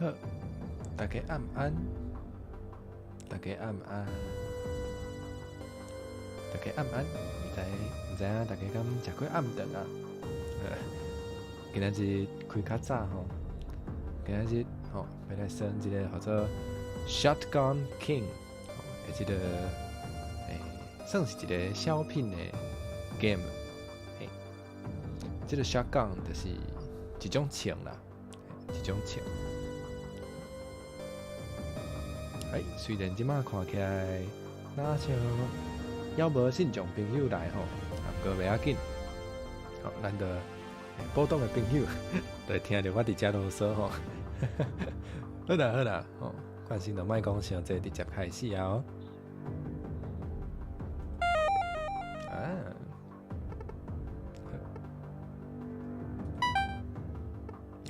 好，大家暗安，大家暗安，大家暗安，毋知影大家敢食過暗頓啊？今仔日開較早吼，今仔日吼欲來耍這个號做 Shotgun King，的這个算是一个小品的 game。嘿，這个 Shotgun 就是一種槍啦，一種槍。哎，雖然這馬看起來，若像猶無信眾朋友來吼，啊，毋過袂要緊，好，咱就普通的朋友，就會聽著我佇遮囉嗦吼。好啦好啦，吼，慣性就莫講傷濟，直接開始啊！哦，啊，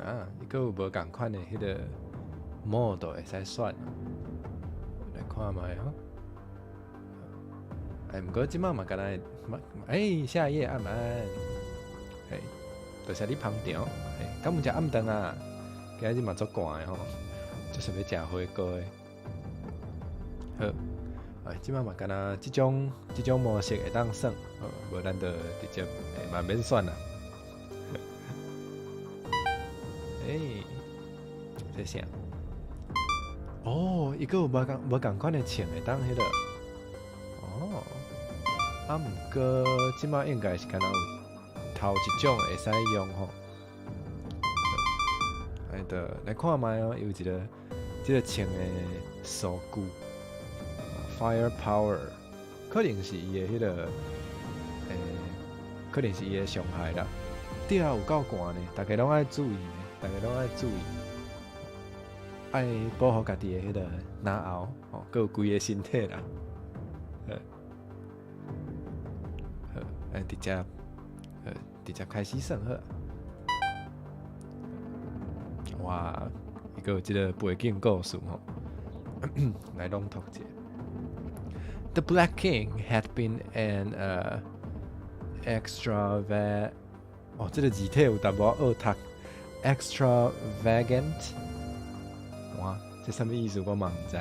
啊，伊閣有無仝款的彼个 mode 會使選。來看覓吼。哎，毋過這馬嘛敢若會，哎，下一頁暗安，嘿，多謝你捧場，嘿，敢有食暗頓啊？今仔日嘛足寒的吼，足想欲食火鍋的。好，哎，這馬嘛敢若這種模式會當耍，無咱就直接嘛免選啦。哎，這啥？哦，伊閣有無仝款的槍會當彼个。哦，啊，毋過這馬應該是敢若有頭一種會使用吼。來就來看覓哦，有一个這个槍的數據，fire power，可能是伊的彼个，可能是伊的傷害啦。對啊，有夠寒呢，大家攏愛注意呢，大家攏愛注意，愛保護家己的彼个嚨喉，吼，閣有規个身體啦。好，好，咱直接開始算好。哇，伊閣有這个背景故事吼，來朗讀者。The Black King had been an 哦，這个字體有淡薄仔惡讀，extravagant，哇，這啥物意思我嘛毋知。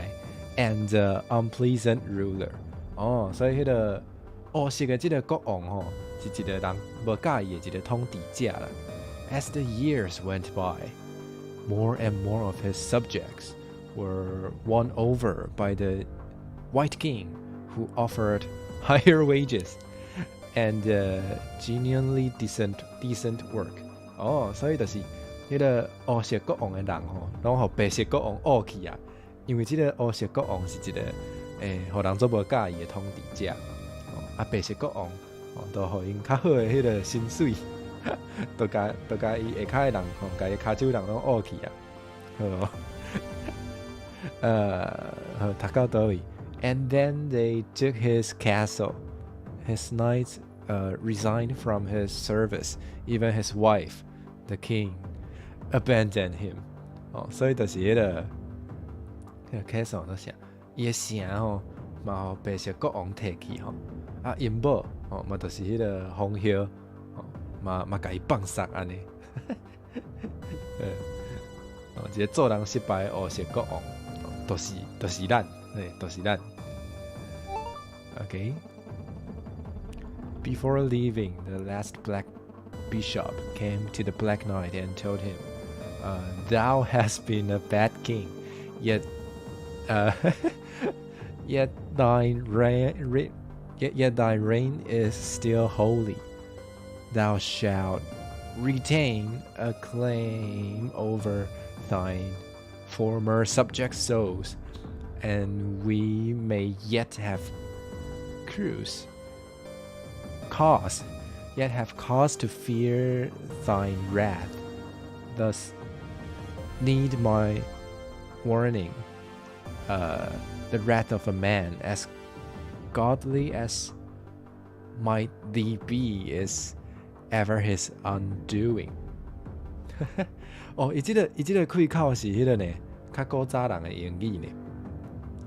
And unpleasant ruler，哦，所以彼个烏色的這个國王吼，是一个人無佮意的一个統治者啦。As the years went by, more and more of his subjects were won over by the White King, who offered higher wages and genuinely decent work。哦，所以就是彼个烏色國王的人吼，攏予白色國王惴去啊。因為這个烏色國王是一个予人足無佮意的統治者。啊，白色國王哦，都予𪜶較好的彼个薪水，都共伊下跤的人吼，共伊跤手人攏惴去啊。好，好，讀到佗位？And then they took his castle. His knights resigned from his service. Even his wife, the king, abandoned him. 哦，所以就是彼个 castle 都啥？伊的城吼，嘛予白色國王提去吼。啊，𪜶某吼嘛，就是彼个皇后，吼嘛共伊放捒按呢。哦，一个做人失敗的烏色國王，就是咱，嘿，就是咱。Okay. Before leaving, the last black bishop came to the Black Knight and told him, "Thou hast been a bad king, yet thy reign is still holy. Thou shalt retain a claim over thine former subjects' souls, and we may yet have cause to fear thine wrath. Thus heed my warning. The wrath of a man, as godly as might thee be, is ever his undoing." 哦，伊這个開口是彼个呢，較古早人的英語呢。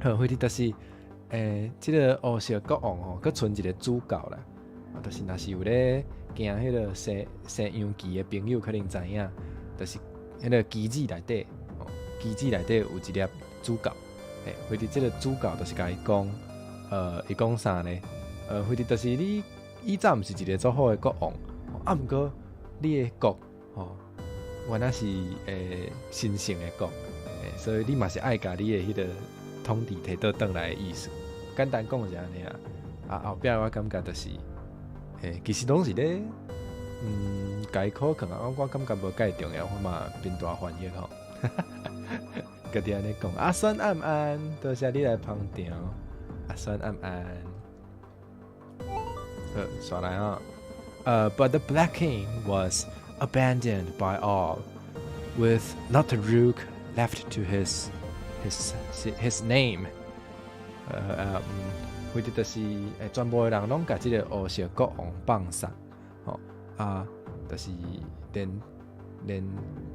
好，或者就是，這个烏色國王吼，閣賰一个主教啦。啊，就是若是有咧行彼个西西洋棋的朋友，可能知影，就是彼个棋子內底，哦，機子內底有一粒主教，嘿，或者這个主教就是共伊講，伊講啥呢？或者就是你以前毋是一个足好的國王，啊，毋過你的國，吼，原來是神聖的國，所以你嘛是愛共你的彼个統治提倒轉來的意思。簡單講是按呢啦。啊，後壁我感覺就是，其實攏是咧，共伊考課啊，我感覺無蓋重要，我嘛貧大翻譯吼。家己按呢講，阿孫暗安，多謝你來捧場。阿孫暗安，好，煞來啊。But the Black King was abandoned by all, with not a rook left to his name。或者就是全部的人攏共這个烏色國王放殺，吼啊，就是連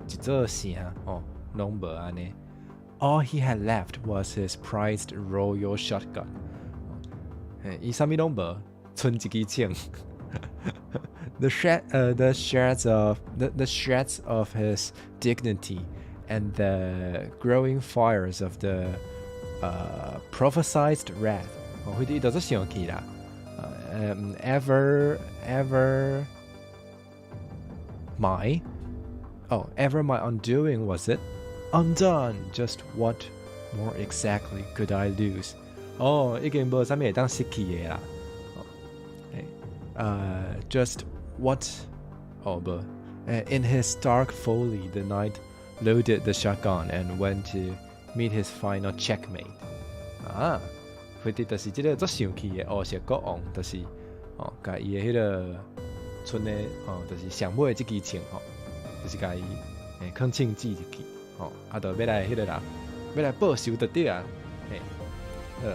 一座城吼攏無按呢。All he had left was his prized royal shotgun。嘿，伊啥物攏無，賰一支槍。 The shreds of his dignity and the growing fires of the prophesied wrath。哦，彼伊就足生氣啦。Ever my oh ever my undoing was it? Undone. Just what more exactly could I lose? 哦，已經無啥物會當失去的啦。Just what? 哦無。In his dark folly, the knight loaded the shotgun and went to meet his final checkmate. 啊，彼佇就是這个足生氣的烏色國王，就是哦，共伊的彼个賰的哦，就是上尾的這支槍吼，就是共伊囥槍子入去，吼，啊，就欲來彼个啦，欲來報仇就對啊，嘿，好，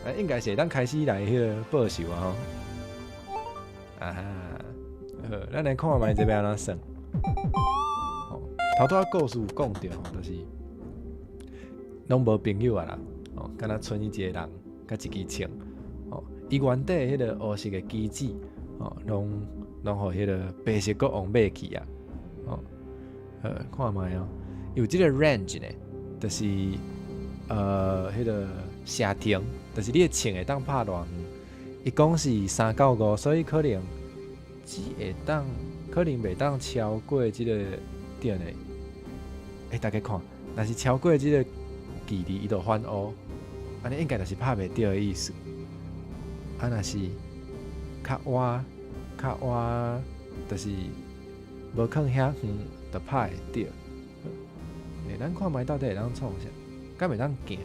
啊，應該是會當開始來彼个報仇啊吼，啊哈，好，咱來看覓這欲按怎算。吼，頭拄仔故事有講著吼，就是攏無朋友啊啦，哦，敢若賰伊一个人，佮一支槍，哦，伊原底彼个烏色的機子，哦，攏予彼个白色國王買去啊，哦，好，看覓哦，有這个 range 呢，就是彼个射程，就是你的槍會當拍偌遠，伊講是3到5，所以可能只會當，可能袂當超過這个點的。欸，大家看，若是超過這个距離，伊就反烏，按呢應該就是拍袂著的意思。啊，若是較倚較倚，就是無囥遐遠，就拍會著。欸，咱看覓到底會當創啥？敢會當行？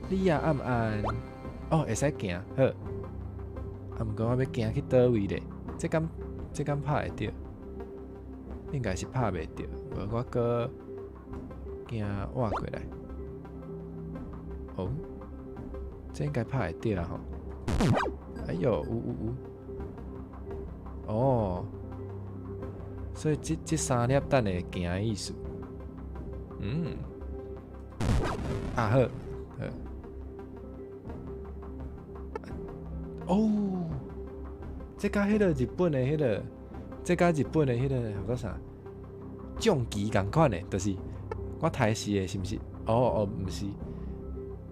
你也按按，哦，會使行，好。啊，毋過我欲行去佗位咧？這敢拍會著？應該是拍袂著，無我閣行倚過來。哦，這應該拍會著啊吼！哎喲，有有有。哦，所以這三粒等下會行的意思。啊好，好。哦，這佮彼个日本的彼个，這佮日本的彼个號做啥？將棋仝款的，就是我刣死的，是毋是？哦哦，毋是，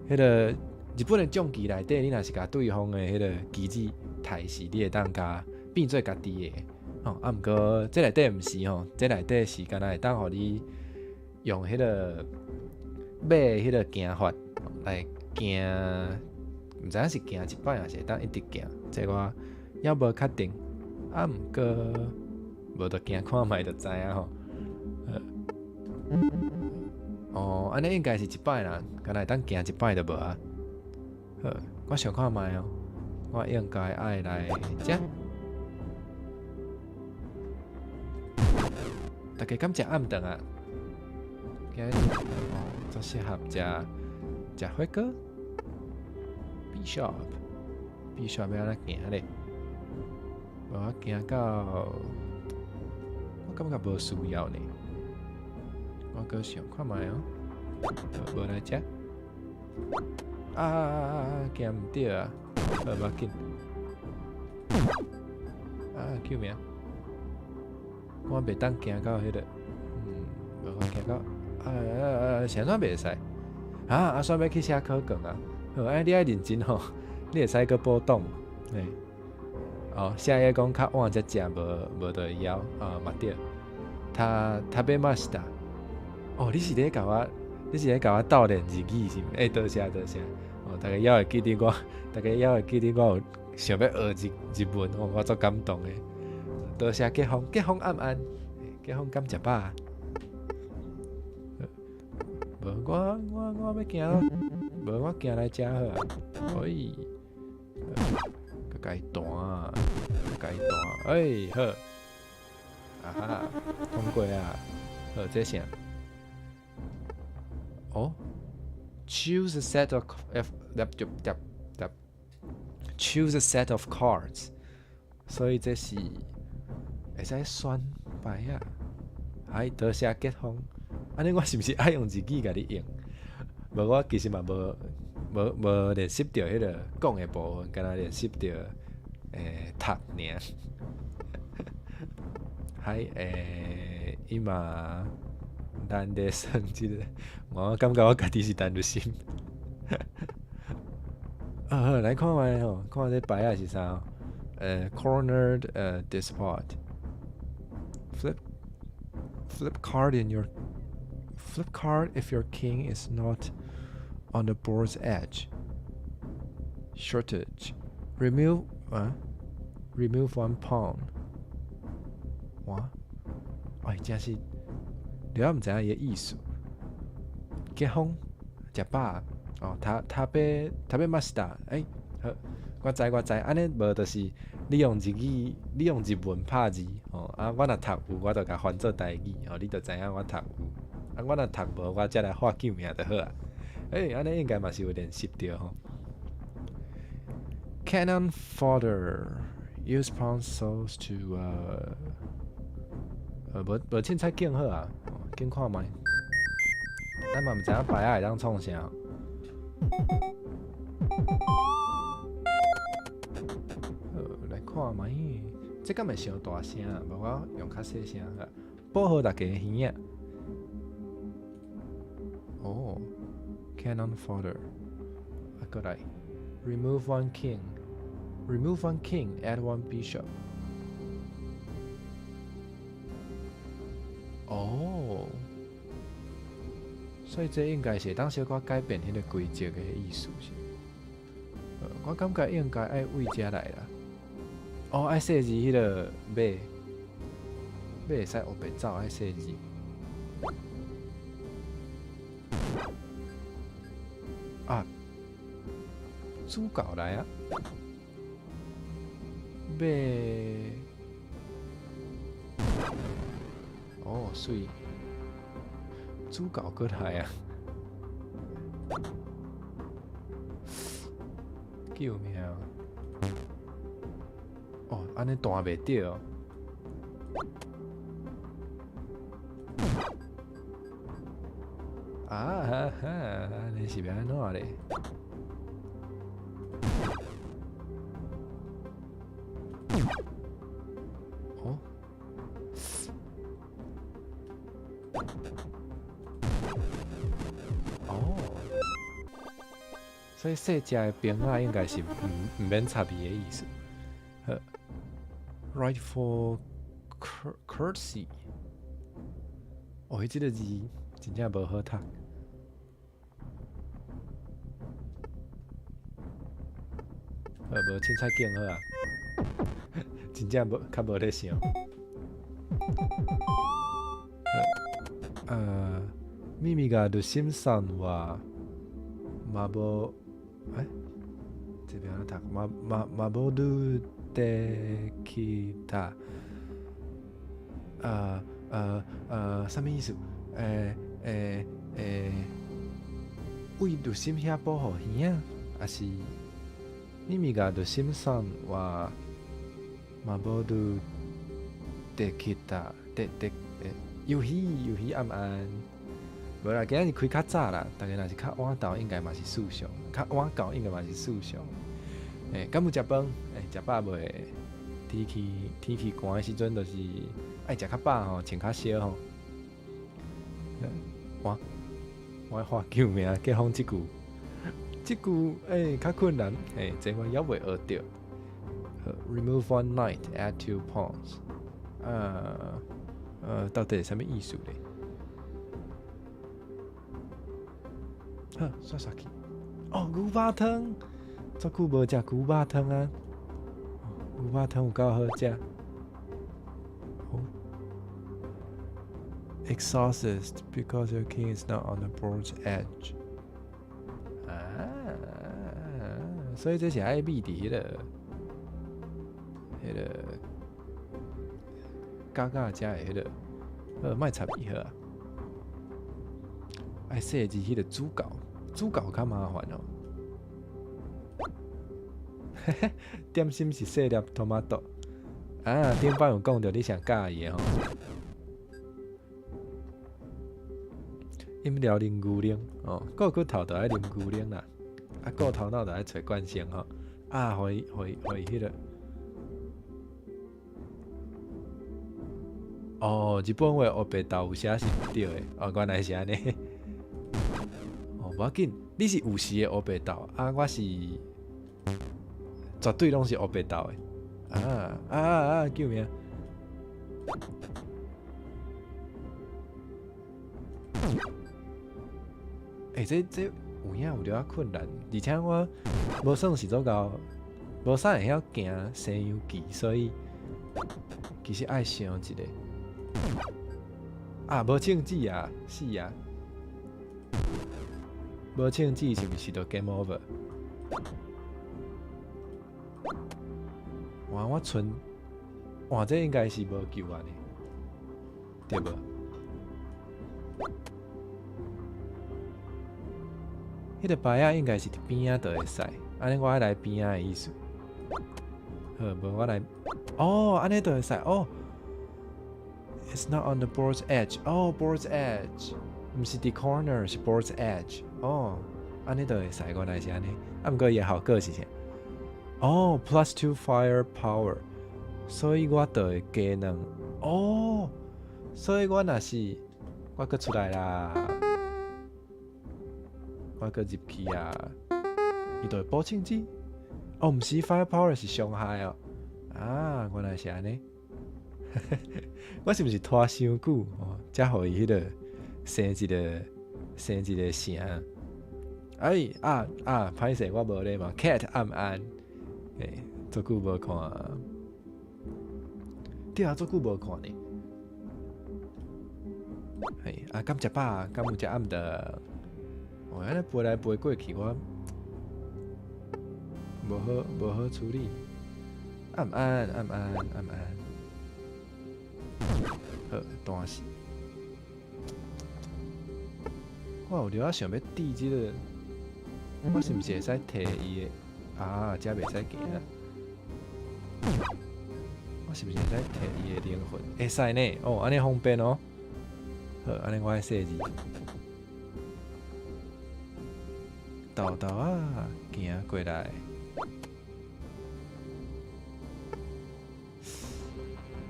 彼个日本的將棋內底，你若是共對方的彼个棋子刣死，你會當共變做家己的。吼，啊，毋過這內底毋是吼，這內底是敢若會當予你用彼个馬彼个行法來行，毋知影是行一擺，抑是會當一直行，這我猶無確定。啊，毋過無就行看覓就知影吼。哦，按呢應該是一擺啦，敢若會當行一擺就無啊。好，我想看覓哦，我應該愛來遮。大家敢食暗頓啊？今日哦，足適合食食火鍋。Bishop，Bishop 欲按怎行咧？無我行到，我感覺無需要呢。我閣想看覓哦，無來遮。啊啊啊啊！行毋著啊！好，無要緊。啊，救命！我袂當行到彼个，無我行到，啊啊啊！是按怎袂使？啊啊！煞欲去寫考卷啊！好，哎，你愛認真吼，你會使閣補檔，嘿。哦，寫伊講較晚才食，無無就會枵啊嘛對。食食べました。哦，你是咧共我，你是咧共我鬥練日語是毋？欸，多謝多謝。哦，逐家猶會記得我，逐家猶會記得我有想欲學日日文，哦，我足感動的。多謝結風，結風暗暗，結風敢食飽？無，我我我欲行，無我行來遮好啊。哎，閣共伊彈，閣共伊彈，哎，好。啊哈，通過啊！好，這啥？哦，Choose a set of F W W W Choose a set of cards。所以這是會使選牌啊！哎，多謝結風。按呢我是毋是愛用日語共你應？無，我其實嘛無無無練習著彼个講的部分，干焦練習著讀爾。はい，今咱咧算這个，我感覺我家己是陳日新。好，好，來看覓吼，看這牌仔是啥？Cornered despot。Flip flip card in your flip card if your king is not on the board's edge. Shortage. Remove remove one pawn. 哇！哎，真是，你也毋知影伊的意思。結風，食飽，哦，食食べ食べました。欸，好，我知我知，按呢無就是你用日語，你用日文拍字，吼，啊，我若讀有，我就共翻做台語，吼，你就知影我讀有。啊，我若讀無，我才來喊救命就好啊。欸，按呢應該嘛是有練習著吼。Cannon fodder use pawn so to 無無凊彩揀好啊，揀看覓。咱嘛毋知影牌仔會當創啥。好，來看覓，這敢會傷大聲？無我用較細聲啊，保護逐家的耳仔。哦，Cannon fodder，啊，閣來，Remove one king，Remove one king，add one bishop。哦，所以這應該是會當小可改變彼个規則的意思是？我感覺應該愛對遮來啦。哦，愛設置彼个馬，馬會使烏白走，愛設置。啊，主教來啊，馬。哦，媠，主教閣來啊！救命！哦，按呢彈袂著。啊哈哈，按呢是欲按怎咧？哦。哦，所以細隻的兵仔應該是毋毋免插伊的意思。好，Rightful courtesy。哦，伊這个字真正無好讀。好，無凊彩揀好啊，真正無較無咧想。耳がルシムさんはまぼえ這邊按怎讀？まままぼるできた。啥物意思？欸欸欸，為ルシム遐保護耳仔，抑是耳がルシムさんはまぼるできた？でで欸，遊戲遊戲暗暗。無啦，今仔日開較早啦，逐家若是較晚到，應該嘛是事上；較晚到應該嘛是事上。欸，敢有食飯？欸，食飽未？天氣天氣寒的時陣，就是愛食較飽吼，穿較少吼。哇！我喊救命！結風這句，這句欸較困難，欸，這我猶未學著。Remove one knight, add two pawns。啊，到底是啥物意思咧？好，刷刷去。哦，牛肉湯，足久無食牛肉湯啊！牛肉湯有夠好食。哦，Exhausted because your king is not on the board's edge。啊，所以這是愛避佇彼個角角遮的彼個，好，莫插伊好啊。愛設置彼個主角，主角較麻煩哦。嘿嘿，點心是細粒 tomato。啊，頂擺有講著你上喜歡的吼。飲料啉牛奶哦，顧骨頭就愛啉牛奶啦，啊，顧頭腦就愛揣冠生吼。啊，予伊予伊予伊彼個。哦，日本話烏白豆有寫是毋對的，哦，原來是按呢。哦，無要緊，你是有時的烏白豆，啊，我是絕對攏是烏白豆的。啊啊啊！救命！欸，這有影有著仔困難，而且我無算是足夠，無啥會曉行西洋棋，所以其實愛想一下。啊，無銃子啊，死啊！無銃子是毋是就 game over？哇！我賰，哇！這應該是無救啊呢，對無？彼個牌仔應該是佇邊仔就會使，按呢我愛來邊仔的意思。好，無我來，哦，按呢就會使哦。It's not on the board's edge. 哦，board's edge，毋是佇 corner，是 board's edge。哦，按呢就會使，原來是按呢。啊，毋過伊的效果是啥？哦，+2 fire power，所以我就會加兩。哦，所以我若是我閣出來啦，我閣入去啊，伊就會補銃子。哦，毋是 fire power 是傷害哦。啊，原來是按呢。我是毋是拖傷久哦，才予伊彼個生一個城？哎啊啊！歹勢，我無禮貌。Cat 暗暗，欸，足久無看。對啊，足久無看呢。嘿，啊，敢食飽？敢有食暗頓？哦，按呢飛來飛過去，我無好處理。暗暗暗暗暗暗。好，單死。我有著仔想欲佇這個，我是毋是會使提伊的？啊，這袂使行。我是毋是會使提伊的靈魂？會使呢。哦，按呢方便哦。好，按呢我愛設置。豆豆啊，行過來。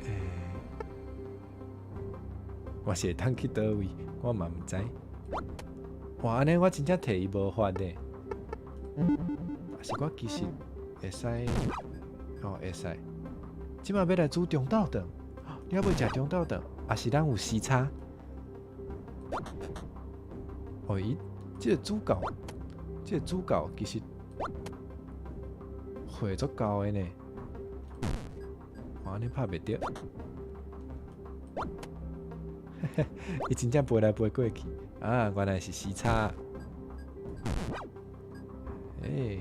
欸，我是會當去佗位，我嘛毋知。哇，按呢我真正提伊無法呢。抑是我其實會使，哦，會使。這擺欲來煮中晝頓，你猶未食中晝頓？抑是咱有時差？哦，伊這個主角，這個主角其實血足夠的呢。哇，按呢拍袂著。伊真正飛來飛過去，啊，原來是時差。欸，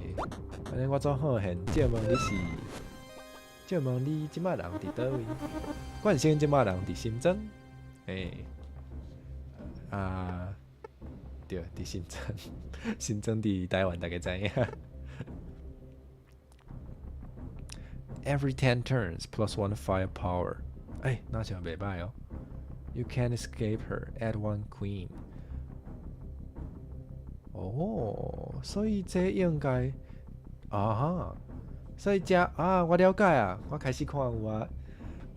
按呢我總好現，借問你是？借問你這擺人佇佗位？冠生這擺人佇新莊。欸，啊，對，佇新莊，新莊佇台灣，大家知影。Every 10 turns +1 firepower。欸，若像袂䆀哦。You can't escape her. Add one queen。哦，所以這應該，啊哈，所以這啊，我了解啊，我開始看有啊。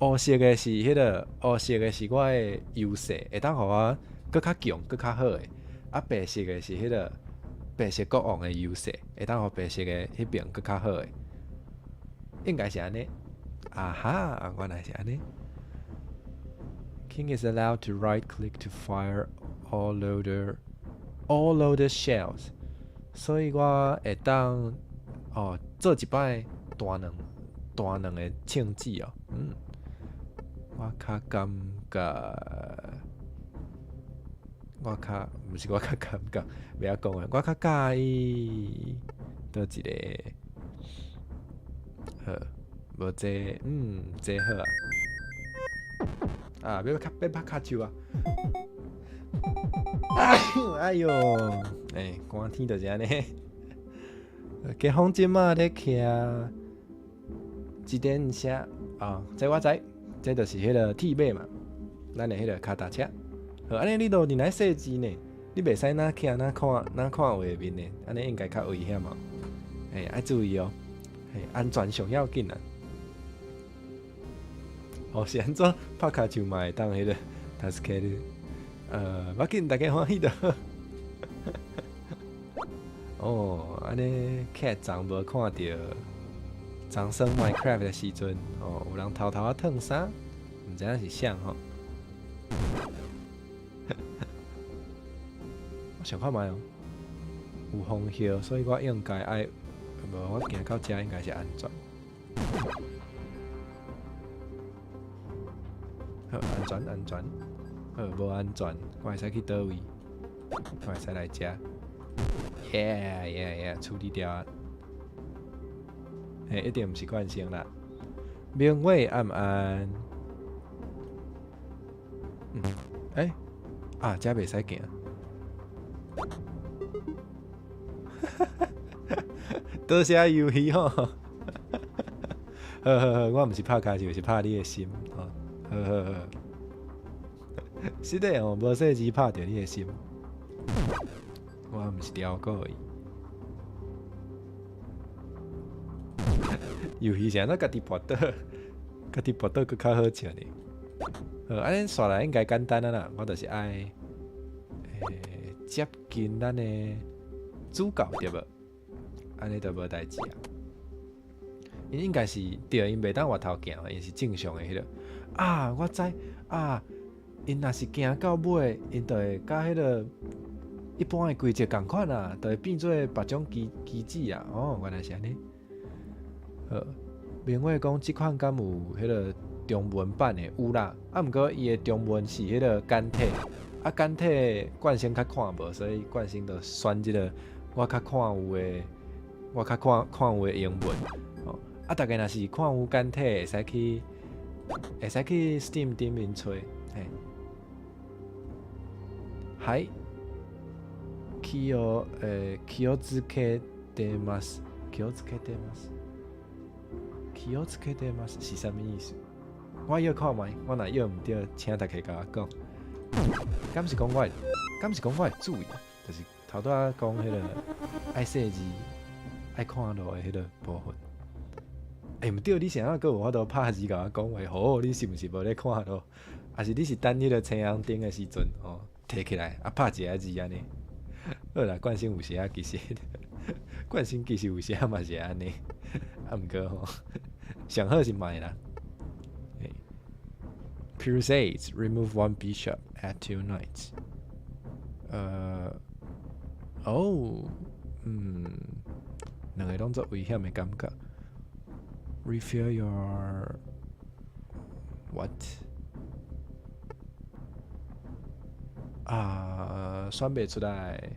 烏色的是彼個，烏色的是我的優勢，會當予我閣閣較強、閣較好的。啊，白色的是彼個白色國王的優勢，會當予白色的彼邊閣較好的，應該是按呢。啊哈，原來是按呢。King is allowed to right-click to fire all loaded shells，所以我會當哦做一擺彈兩彈兩个槍子哦，我較感覺，我較毋是我較感覺，袂曉講啊，我較佮意佗一个，好，無這，這好啊，啊，欲較欲拍跤手啊！哎喲，欸，寒天就是按呢。解放這馬咧騎自転車啊，這我知，這就是彼个鐵馬嘛，咱的彼个跤踏車。好，按呢你都佇來細緻呢，你袂使若騎若看若看畫面呢，按呢應該較危險哦。欸，愛注意哦，嘿，安全上要緊啊。哦，是按怎拍跤手嘛會當彼个助ける？無要緊，大家歡喜就好。哦，按呢 cat 昨無看著，昨耍 Minecraft 的時陣，哦，有人偷偷仔褪衫，毋知影是啥吼。我想看覓哦，有風葉，所以我應該愛，無我行到遮應該是安全。好，安全安全。好，無安全，我會使去佗位？我會使來遮。Yeah，處理掉啊！嘿，一定毋是慣性啦。明偉暗暗。欸，啊，遮袂使行。多謝遊戲吼。好好好，我毋是拍跤手，是拍你的心。吼，好好好。是的哦，無細字拍著你的心。我毋是刁故意。遊戲是按怎家己跋倒，家己跋倒閣較好笑呢。好，按呢煞來應該簡單啊啦，我就是愛，接近咱的主角對無？按呢就無代誌啊。𪜶應該是對，𪜶袂當越頭行，𪜶是正常的彼个。啊，我知啊，𪜶若是行到尾，𪜶就會佮彼个一般的規則仝款啊，就會變做別種機機制啊。哦，原來是按呢。好，明偉講這款敢有彼个中文版的？有啦，啊，毋過伊的中文是彼个簡體，啊，簡體慣性較看無，所以慣性就選這个我較看有的，我較看看有的英文。哦，啊，大家若是看有簡體，會使去 Steam 頂面揣，嘿。はい。気を気をつけてます。気をつけてます。気をつけてます是啥物意思？我約看覓，我若約毋著，請大家共我講。敢是講我會，敢是講我會注意，就是頭拄仔講彼个愛細緻、愛看路的彼个部分。欸，毋對，你是按怎閣有法度拍字共我講話？好，你是毋是無咧看路？抑是你是等彼个青紅燈的時陣，哦，提起來啊拍一个字按呢？好啦，慣性有時仔其實，慣性其實有時仔嘛是按呢，啊毋過吼，上好是莫啦。Crusades remove one bishop, add two knights。哦，兩个攏足危險的感覺。Refill your what？啊，選袂出來。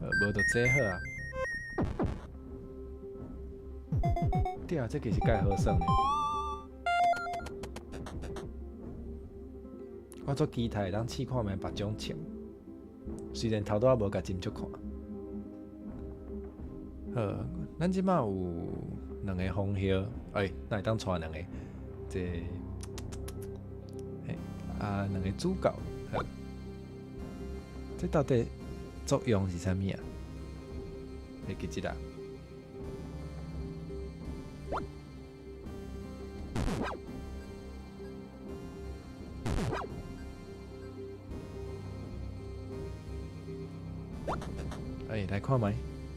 無就這好啊。對啊，這其實蓋好耍的。我足期待會當試看覓別種槍，雖然頭拄仔無共斟酌看。好，咱這馬有兩个風葉，欸，哪會當帶兩个？這，嘿，啊，兩个主角，好，這到底作用是啥物啊？會記這啦？欸，來看覓，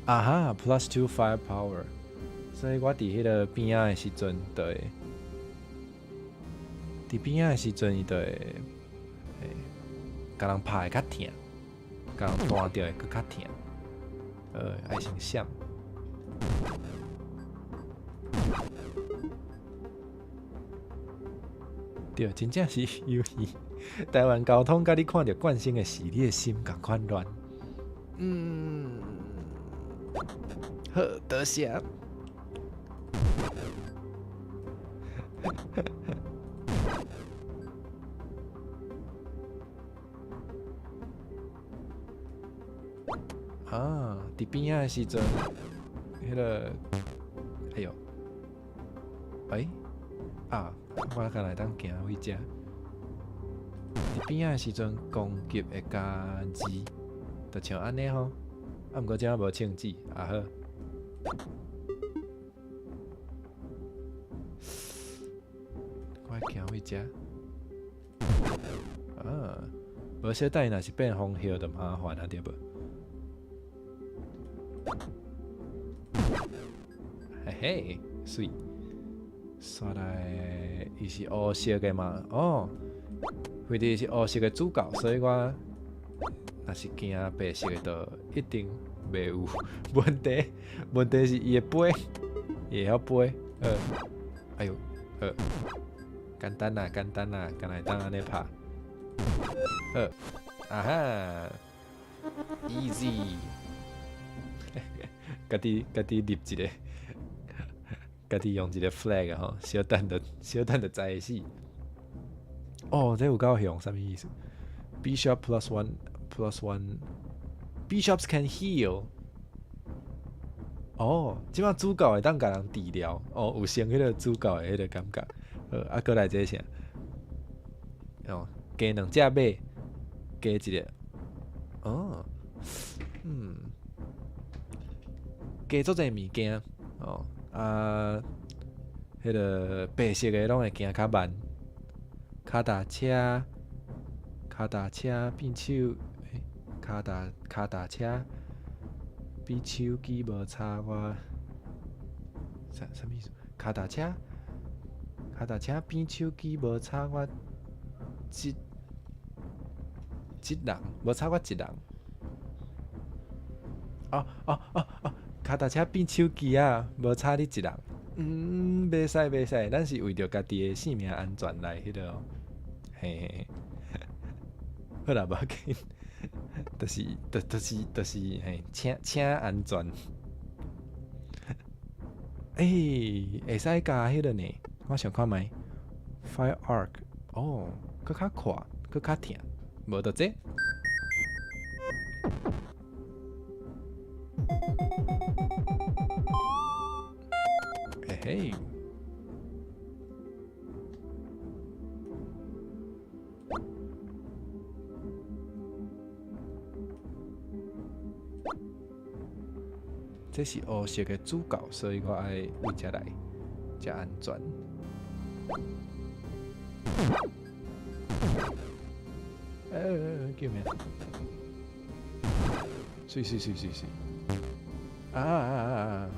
啊哈，+2 firepower，所以我佇彼个邊仔的時陣，就會佇邊仔的時陣，伊就會欸，共人拍會較疼，共人彈著會閣較疼。愛先閃。對，真正是遊戲。台灣交通，佮你看著慣性的時，你的心仝款亂。好，多謝。啊，佇邊仔的時陣，彼个，哎喲，欸，啊，我敢若會當行位遮。佇邊仔的時陣，攻擊會加二，就像按呢吼。啊，毋過這無銃子，啊好。我愛行位遮。啊，無小等若是變紅葉就麻煩啊，對無？嘿嘿，媠。煞來，伊是烏色的嘛？哦，為著伊是烏色的主角，所以我若是行白色的，就一定袂有問題。問題是伊會飛，伊會曉飛。哎喲，好，簡單啦，簡單啦，敢會當按呢拍。好，啊哈，easy。家己家己立一个，家己用一个 flag 吼，小等就小等就知會死。哦，這有夠凶，啥物意思？Bishop +1 +1 Bishops can heal。哦，這擺主教會當共人治療，哦，有成彼个主教的彼个感覺。好，啊，閣來這個啥？哦，加兩隻馬，加一个，哦，加足濟物件，哦，啊，彼个白色的攏會行較慢，跤踏車，跤踏車變手，欸，跤踏車比手機無差我，啥物意思？跤踏車，跤踏車比手機無差我一一人，無差我一人。哦哦哦哦，跤踏車變手機啊，無差你一人。袂使袂使，咱是為著家己的性命安全來彼个哦。嘿嘿嘿，好啦，無要緊，就是就就是就是嘿，請請安全。欸，會使加彼个呢？我想看覓，Fire Arc，哦，閣較快，閣較疼，無就這。嘿嘿，這是烏色的主教，所以我愛為遮來，才安全。救命！媠媠媠媠媠！啊啊啊啊啊！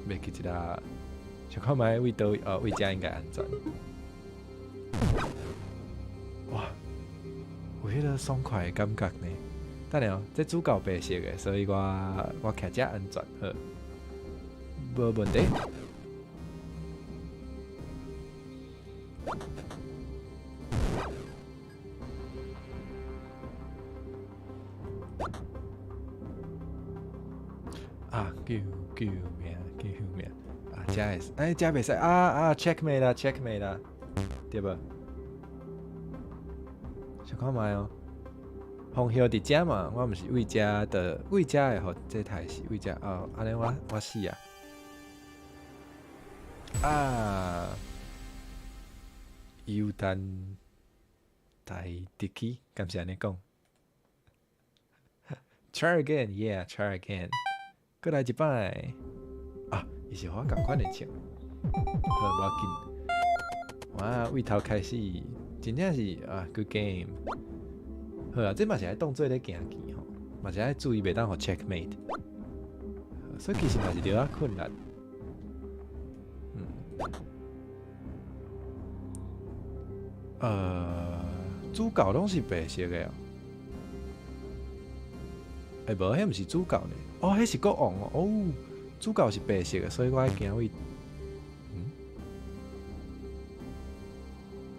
袂記一下，想看覓位佗位哦，位遮應該安全。哇，有彼个爽快的感覺呢。等下哦，這主教白色的，所以我徛遮安全，好，無問題。啊！救救命！救命！啊，遮會使，欸，遮袂使啊啊！checkmate 啦，checkmate 啦，對無？想看覓哦。紅葉佇遮嘛，我毋是為遮的，為遮會予這台是為遮哦，按呢我死啊！啊！猶單台得去，敢是按呢講？Try again, yeah, try again。閣來一擺。啊，伊是予我仝款的銃。好，無要緊。哇，為頭開始，真正是啊，good game。好啊，這嘛是愛當做咧行棋吼。嘛是愛注意袂當予 checkmate，所以其實嘛是著較困難。主教攏是白色的哦。欸，無，彼毋是主教呢。哦，彼是國王哦。哦，主教是白色的，所以我愛行位。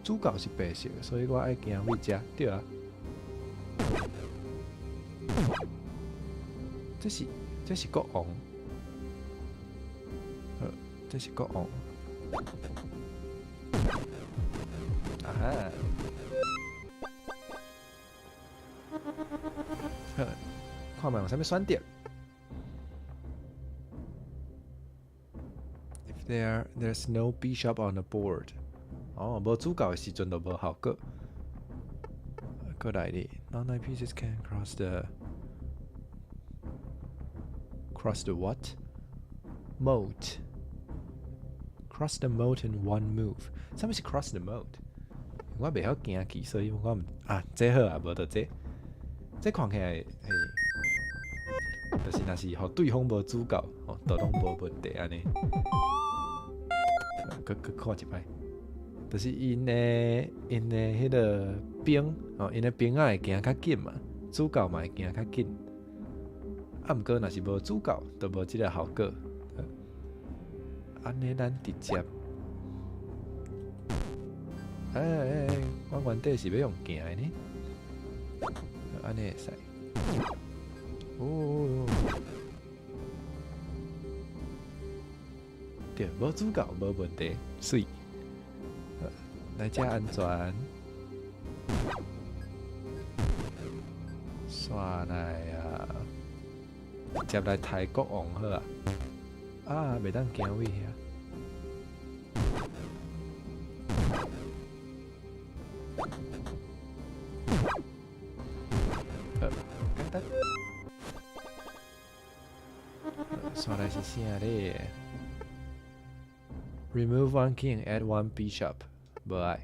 主教是白色的，所以我愛行位遮，對啊。這是國王。好，這是國王。啊哈！好，看覓有啥物選擇？If there's no bishop on the board，哦，無主教的時陣就無效果。過來咧，Non-knight pieces can cross the what? Moat. Cross the moat in one move. 啥物是 cross the moat？我袂曉行棋，所以我毋啊，這好啊，無就這，這看起來嘿，就是若是予對方無主教，吼，都攏無問題按呢。閣閣看一擺，就是𪜶的彼个兵，吼，𪜶的兵仔會行較緊嘛，主教嘛會行較緊。啊，毋過若是無主教，就無這个效果。按呢，咱直接，欸欸欸，我原底是欲用行的呢，按呢會使。哦，對，無主教無問題，媠。來遮安全。煞來啊，接來刣國王好啊。啊，袂當行位遐。好，簡單。煞來是啥咧？Remove one king, add one bishop。無愛。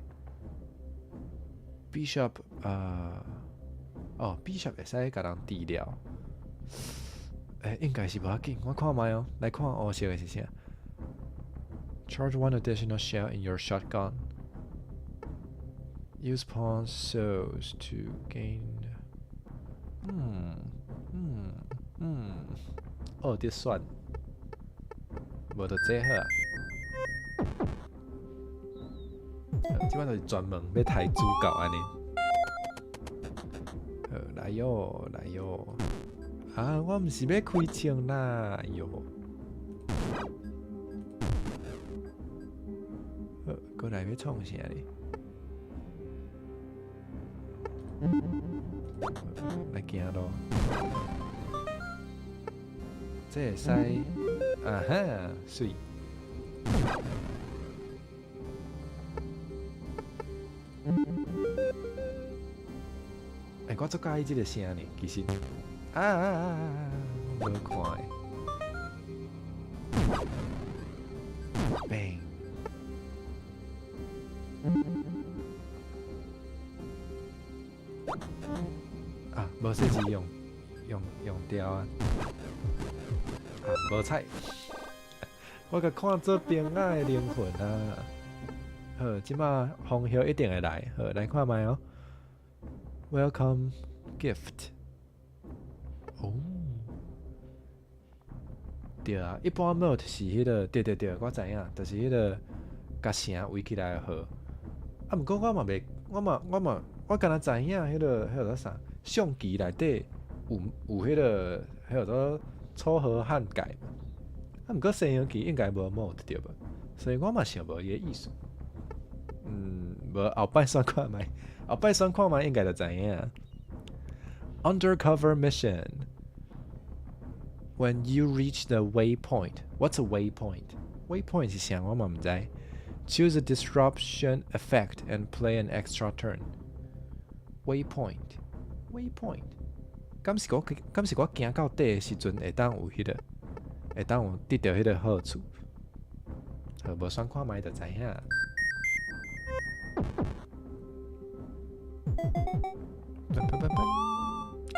Bishop 啊，哦，bishop 會使共人治療。欸，應該是無要緊，我看覓哦，來看烏色的是啥？Charge one additional shell in your shotgun. Use pawn souls to gain. 哦，得選，無就這好啊。這擺就是專門欲刣主教按呢。好，來喲，來喲。啊！我毋是欲開槍啦，哎喲！好，過來欲創啥咧？來行囉。這會使，啊哈，媠。欸，我足佮意這个聲呢，其實。啊啊啊啊啊！無看的。Bang！啊，無說是用用用掉啊！啊，無彩。我共看做兵仔的靈魂啊！好，這擺紅葉一定會來，好，來看覓哦。Welcome gift。哦，對啊，一般 moat 是彼个，對對對，我知影，就是彼个共城圍起來的河。啊，毋過我嘛袂，我嘛我嘛，我敢若知影彼个彼个叫啥，象棋內底有彼个彼個做楚河漢界嘛。啊，毋過西洋棋應該無 moat 對無？所以我嘛想無伊个意思。無後擺選看覓，後擺選看覓應該就知影。Undercover mission. When you reach the waypoint, what's a waypoint? Waypoint 是啥？我嘛毋知。Choose a disruption effect and play an extra turn. Waypoint, waypoint. 敢是我行到底的時陣會當有彼個，會當有得著彼個好處。好，無選看覓就知影。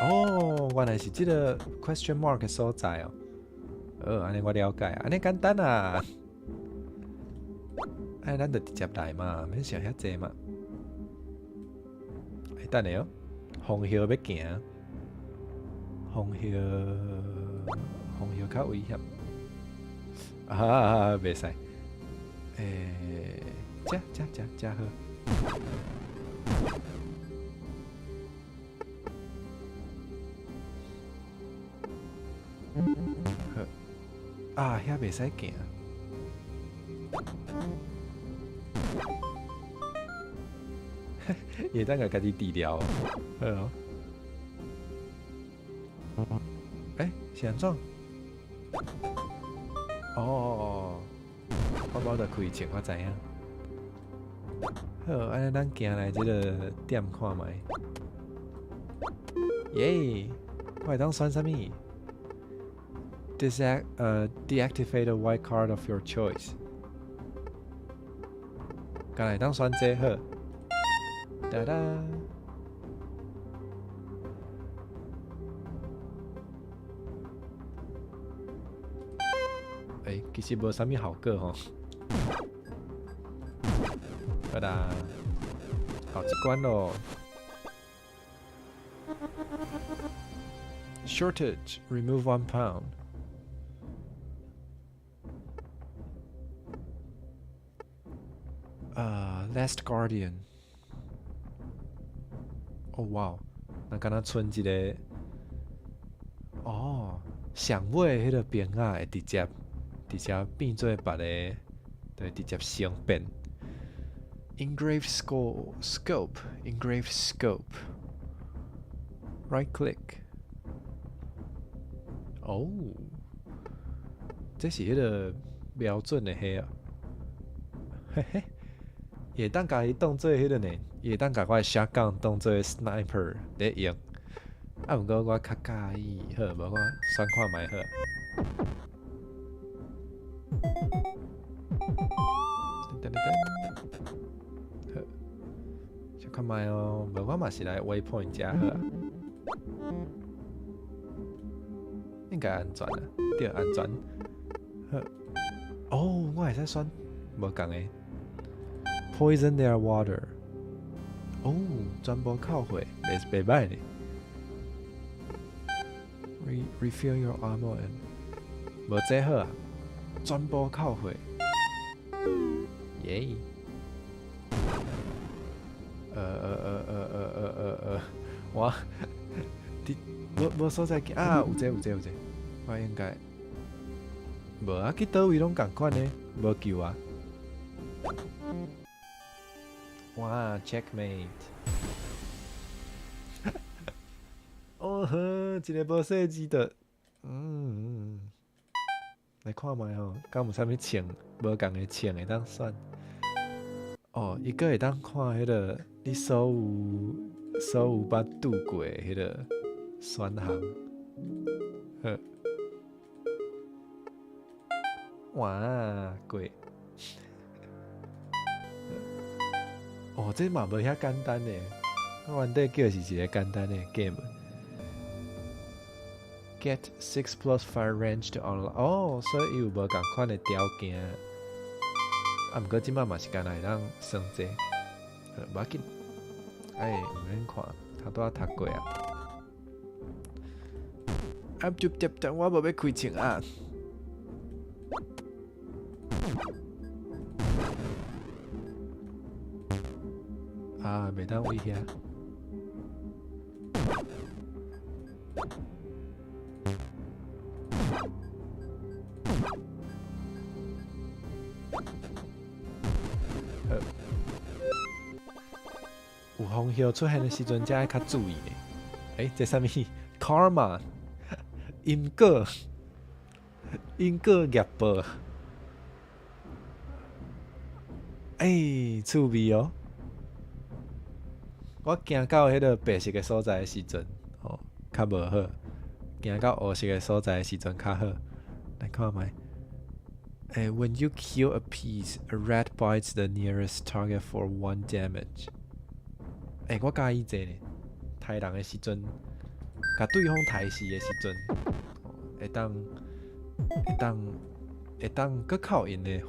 哦，原來是這个 question mark 的所在哦。哦，按呢我了解，按呢簡單啊。哎，咱就直接來嘛，免想遐濟嘛。欸，等下哦，紅葉欲行，紅葉，紅葉較危險。啊，袂使。欸，遮遮遮遮好。好，啊，遐袂使行。會當共家己治療，好哦。欸，是按怎？哦哦哦，我無得開槍，我知影。好，按呢咱行來這个點看覓。耶！我會當選啥物？Deactivate a white card of your choice。敢會當選這個好。噠噠。欸，其實無啥物效果吼。好啦，好一關咯。Shortage, remove 1 pound. Last Guardian. 哦哇，那敢若賰一个，哦，上尾彼个兵仔會直接直接變做別个，對，直接生變。Engraved scope, engraved scope. Right click. 哦，這是彼个標準的彼啊，嘿嘿，會當共伊當做彼个呢？會當共我的 shotgun 當做 sniper 咧用。啊，毋過我較佮意，好，無我選看覓好。噔噔噔，好，選看覓哦，無我嘛是來 waypoint 遮好啊。應該安全啊，對，安全。好，哦，我會使選無仝的。Poison their water。哦，全部扣血，袂袂䆀呢。Refill your ammo and 無這好啊，全部扣血。耶！我，佇無無所在啊，有這有這有這，我應該無啊，去佗位攏仝款呢，無救啊！哇，checkmate！哦呵，一个無細字的，來看覓吼，敢有啥物銃，無仝的銃會當選？哦，伊閣會當看彼个你所有捌拄過的彼个選項。好，哇，過。哦，這嘛無遐簡單呢。我原底叫是一个簡單的 game。Get 6+ fire range to unlock。哦，所以伊有無仝款的條件。啊，毋過這擺嘛是干焦會當算這，無要緊。哎，毋免看，頭拄仔讀過啊。啊，就就就我無欲開槍啊！啊，袂當位遐。好，有紅葉出現的時陣，才愛較注意呢。欸，這啥物？Karma，因果，因果業報。欸，趣味哦！我行到彼个白色的所在的時陣，吼，較無好；行到烏色的所在的時陣較好。來看覓。欸，When you kill a piece, a rat bites the nearest target for 1 damage。欸，我佮意這个呢，刣人的時陣，共對方刣死的時陣，會當閣扣𪜶的血。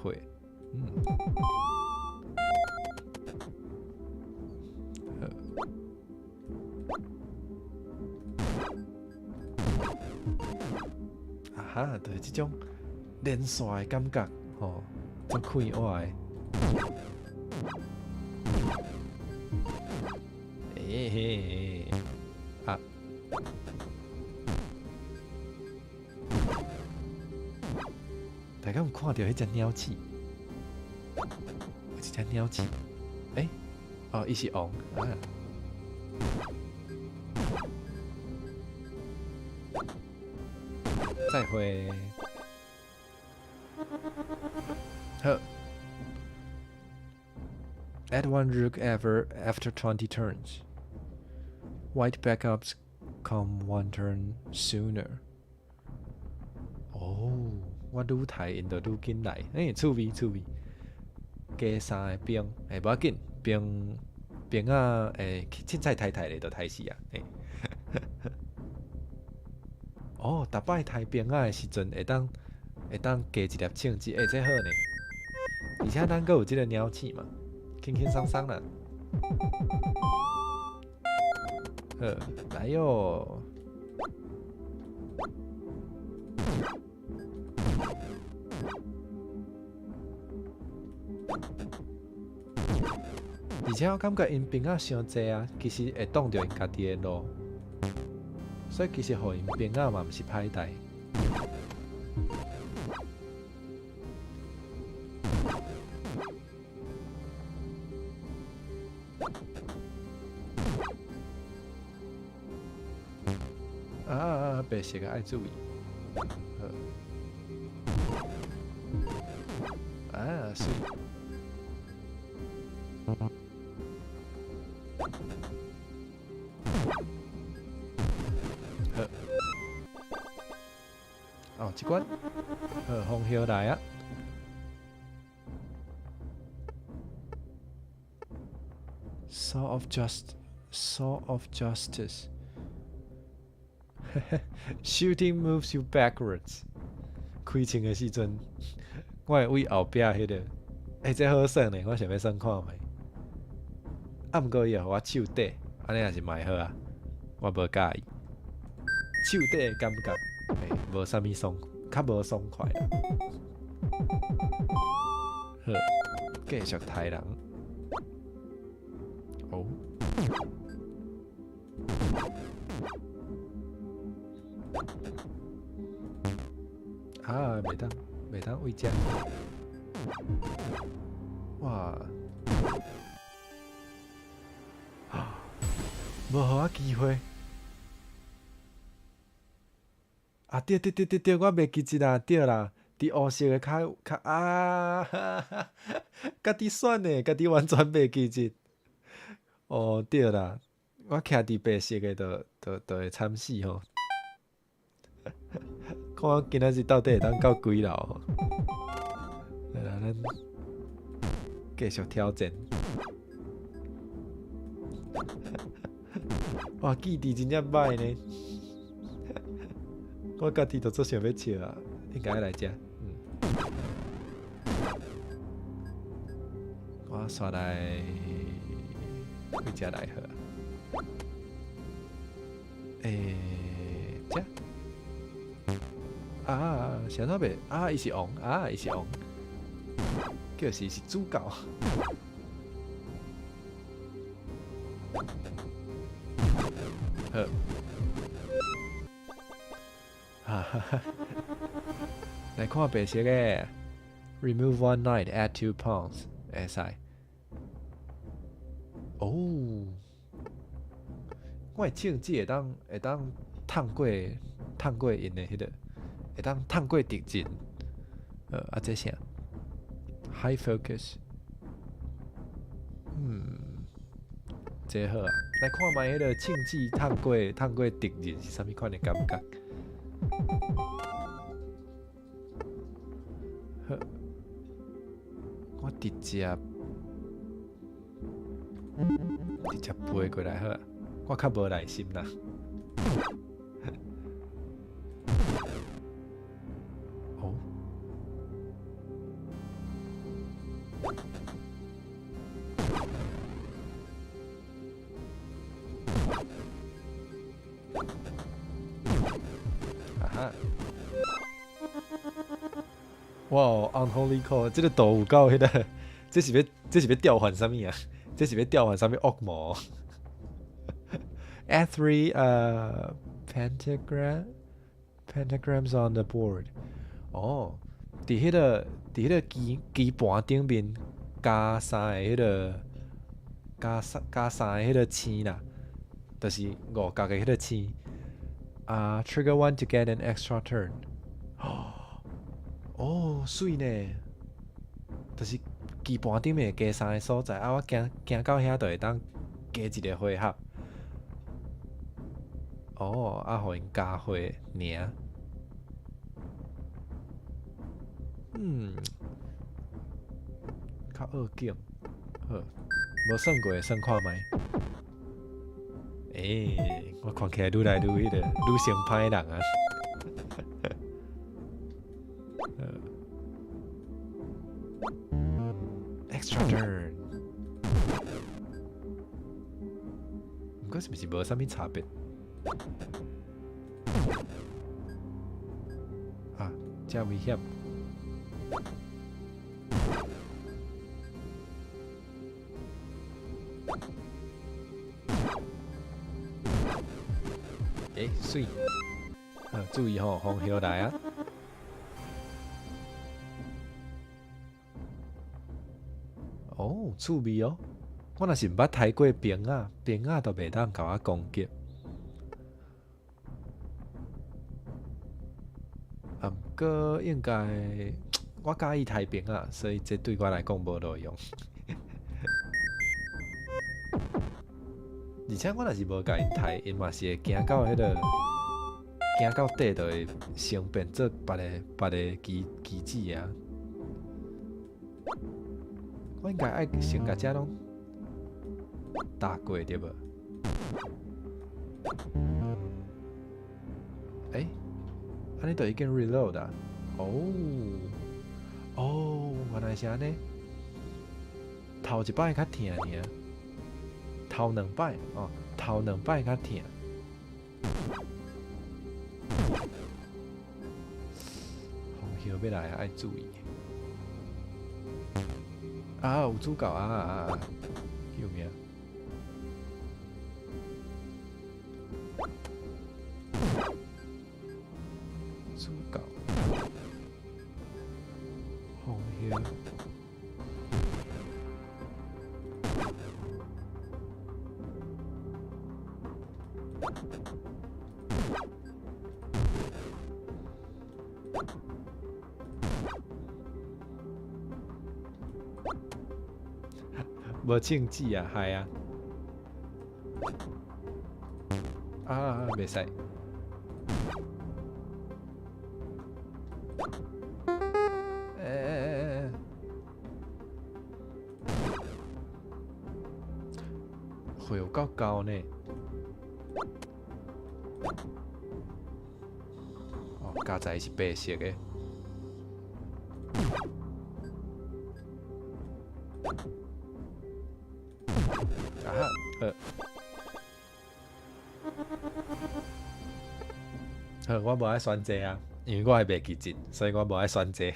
好。啊哈，就是這種連線的感覺，吼，足快活的。欸嘿嘿，啊！大家有看著彼隻鳥鼠？有一隻鳥鼠，欸，哦，伊是王啊。再會。好。Add one rook ever after 20 turns. White backups come one turn sooner. 哦，我愈刣𪜶就愈緊來，欸，趣味趣味。加三个兵，欸，無要緊，兵兵仔，欸，凊彩刣刣咧就刣死啊，欸。哦，逐擺刣兵仔的時陣，會當加一粒銃子，欸，這好呢。而且咱閣有這個鳥鼠嘛，輕輕鬆鬆啦。好，來喲。而且我感覺𪜶兵仔傷濟啊，其實會擋著𪜶家己的路，所以其實予𪜶兵仔嘛毋是歹代。啊啊啊！白色的愛注意。好。啊，媠。好。哦，這關。好，紅葉來啊。Saw of justice. Shooting moves you backwards. 開槍的時陣，我會對後壁彼個，欸，這好耍呢，我想欲耍看覓。啊，毋過伊會予我手底，按呢也是嘛會好啊，我無佮意。手底的感覺，欸，無啥物爽，較無爽快啦。好，繼續刣人。哦。啊，袂當對遮。哇！啊！無予我機會。啊對對對對對，我袂記得啦，對啦，佇烏色的較較啊，家己選的，家己完全袂記得。哦對啦，我徛佇白色的就會慘死吼。看我今仔日到底會當到幾樓吼？來啦，咱繼續挑戰。哇，記憶真正歹呢！我家己都足想欲笑啊，應該來遮。我煞來對遮來好啊。欸，遮。啊，啥物袂？啊，伊是王，啊，伊是王，叫是是主教。好。哈哈哈。來看白色的，Remove one knight, add two pawns，會使。哦，我的銃子會當探過𪜶的彼個，會當探過敵人。啊，這啥？High focus。這好啊！來看覓彼個銃子探過敵人是啥物款的感覺？好，我直接飛過來好啊！我較無耐心啦。哦。啊哈！哇，Unholy Call，這個圖有夠彼個，這是欲調換啥物啊？這是欲調換啥物惡魔？Add three pentagrams on the board。哦，佇彼個棋盤頂面加三个彼個加三个彼個星啦，就是五角的彼個星。啊，trigger one to get an extra turn。哦，媠呢，就是棋盤頂面加三个所在，啊，我行行到遐就會當加一個回合。哦，啊，予𪜶加血爾。較惡境，好，無算過，算看覓。欸，我看起來愈來愈彼個，愈成歹人啊。Extra turn，毋過是毋是無啥物差別？啊，遮危險！欸，媠！啊，注意吼，風雨來啊！哦，趣味哦！我若是毋捌刣過兵仔，兵仔都袂當共我攻擊。啊，毋過應該我佮意刣兵仔，所以這對我來講無路用。而且我若是無共𪜶刣，𪜶嘛是會行到彼個行到底，就會先變做別个棋子啊。我應該愛先共這攏打過對無？欸，按呢就已經 reload 啊？哦，哦，原來是按呢。頭一擺較疼爾，頭兩擺哦，頭兩擺較疼。風雨欲來啊，愛注意。啊，有主教啊啊啊！救命！主教，風雨。無銃子啊，害啊！啊，袂使。欸欸欸欸！血有夠高呢。哦，加在是白色的。啊哈，好，好，我無愛選這啊，因為我會袂記得，所以我無愛選這。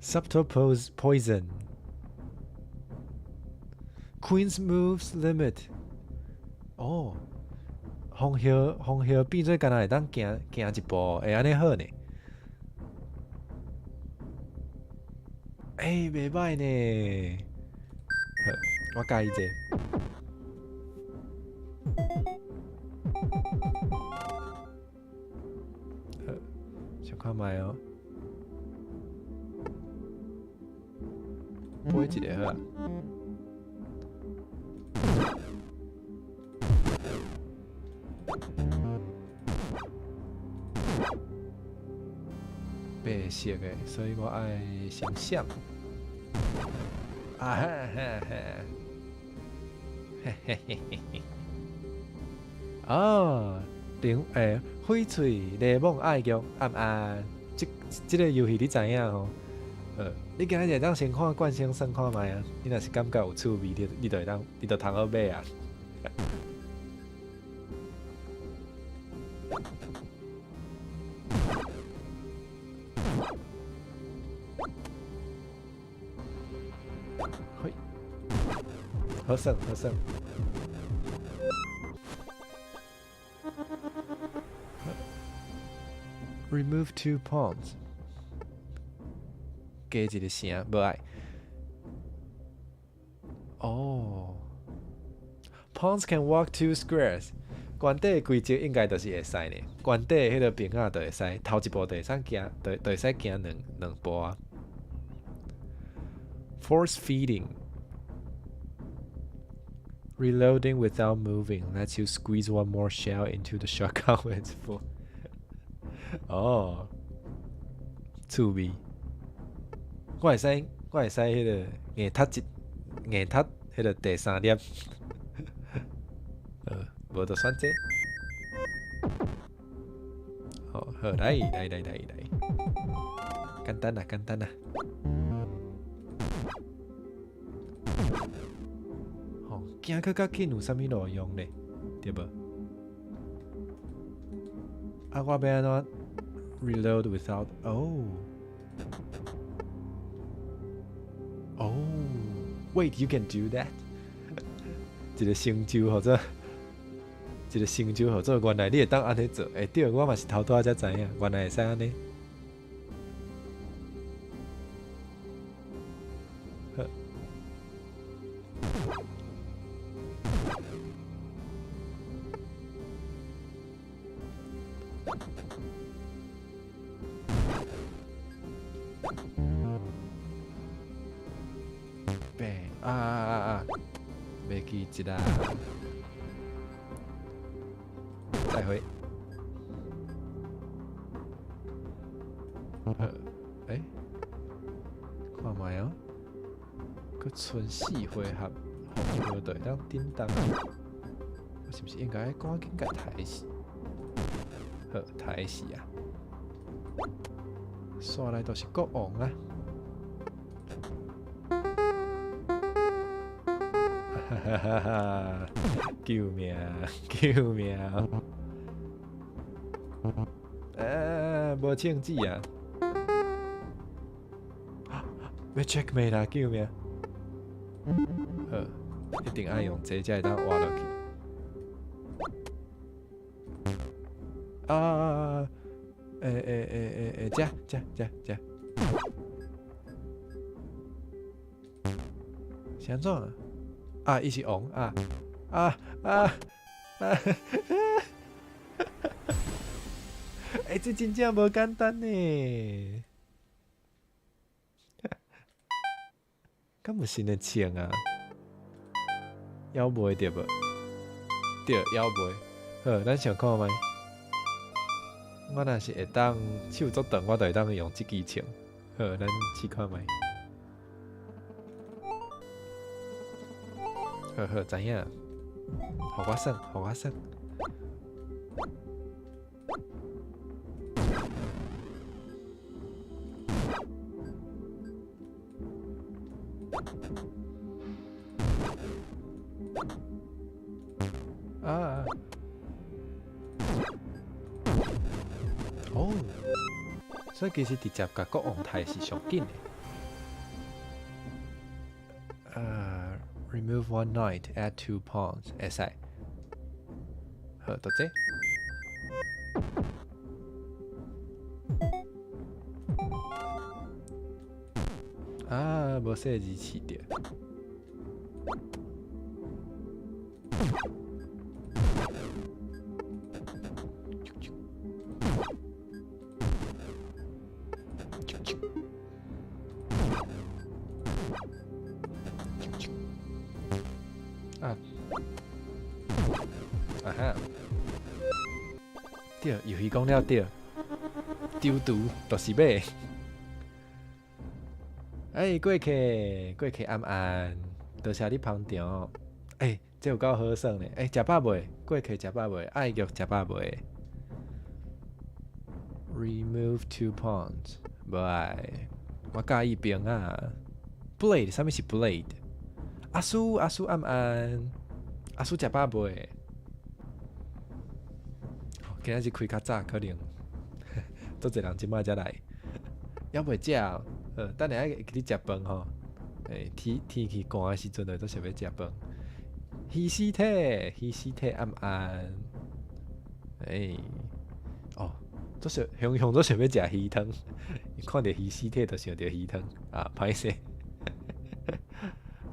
Subtle poison. Queen's moves limit. 哦，紅葉紅葉變做敢若會當行行一步，會按呢好呢？欸，袂䆀呢。好，我佮意這個。好，小看覓哦。飛一个好啊。白色的，所以我愛先閃。啊哈哈哈！嘿嘿嘿嘿嘿。哦，零欸，翡翠雷梦愛玉暗暗，這這个遊戲你知影吼？你今日會當先看慣性算看覓啊？你若是感覺有趣味，你你就會當，你就通好買啊。嘿，好耍好耍。Remove two pawns，加一个城，無愛。哦，Pawns can walk two squares。原底的規則應該就是會使呢。原底的彼个兵仔就會使頭一步就會使行，就就會使行兩兩步啊。Force feeding. Reloading without moving lets you squeeze one more shell into the shotgun when it's full. 哦，趣味。我會使，我會使彼个硬踢一硬踢彼个第三粒。無就選這。好，好，來來來來來，簡單啦，簡單啦。吼，行閣較緊有啥物路用咧？對無？啊，我欲按怎 reload without？哦，哦，Wait, you can do that？一个成就或者一个成就號做原來你會當按呢做，欸對，我嘛是頭拄仔才知影，原來會使按呢。好。Bang！啊啊啊啊！袂記一啦。再會。好，欸，看覓哦，閣賰四回合，紅河就會當叮當。我是毋是應該趕緊共刣死？好，刣死啊！煞來就是國王啊！哈哈哈哈！救命！救命！啊，無槍子啊！欲 checkmate 啦！救命！好，一定愛用這才會當活落去。啊！欸欸欸欸欸，這這這這，是按怎？啊，伊是王啊！啊啊啊！欸，這真正無簡單呢。敢有新的槍啊？猶袂對無？對，猶袂。好，咱想看覓。我若是會當手足長，我就會當用這支槍。好，咱試看覓。好好，知影。予我耍，予我耍。啊！哦，所以其實直接共國王刣是上緊的。Remove one knight, add two pawns，會使。好，就這。啊，無細字試著。啊！啊哈！對，遊戲講了對，丟毒就是買。哎，過客，過客暗暗，多謝你捧場。欸，這有夠好耍呢！欸，食飽未？過客食飽未？愛玉食飽未？Remove two pawns，無愛，我佮意兵啊。Blade，啥物是 blade？阿叔，阿叔暗暗，阿叔食飽未？今仔日開較早，可能足濟人這擺才來，猶未食，等下會記得食飯吼。欸，天氣寒的時陣，就足想欲食飯。魚屍體，魚屍體暗暗。欸，哦，足想雄雄足想欲食魚湯，看著魚屍體就想著魚湯啊，歹勢。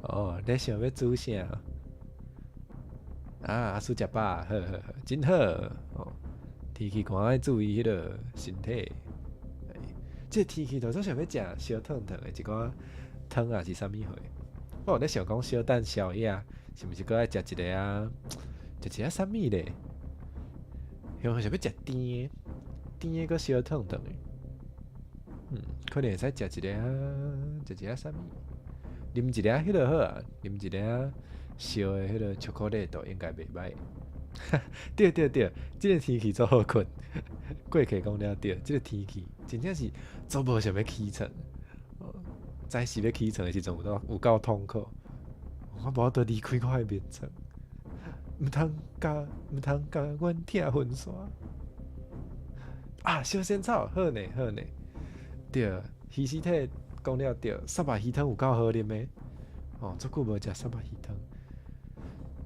哦，你想欲煮啥？啊，阿叔食飽，好好好，真好。哦，天氣寒愛注意彼個身體。欸，這個天氣就足想欲食燒燙燙的一寡湯啊，是啥物貨？我有咧想講，小等宵夜，是毋是閣愛食一个啊？食一个啥物咧？雄雄想欲食甜的，甜的閣燒燙燙的。可能會使食一个啊，食一个啥物？啉一个彼个好啊，啉一个燒的彼個巧克力都應該袂䆀。對對對，這个天氣足好睏。過客講了對，這个天氣真正是足無想欲起床。早時欲起床的時陣有夠痛苦，我無法度離開我的眠床。毋通共阮疼分散。啊，燒仙草好呢，好呢。對，魚屍體講了對，虱目魚湯有夠好啉的。哦，足久無食虱目魚湯。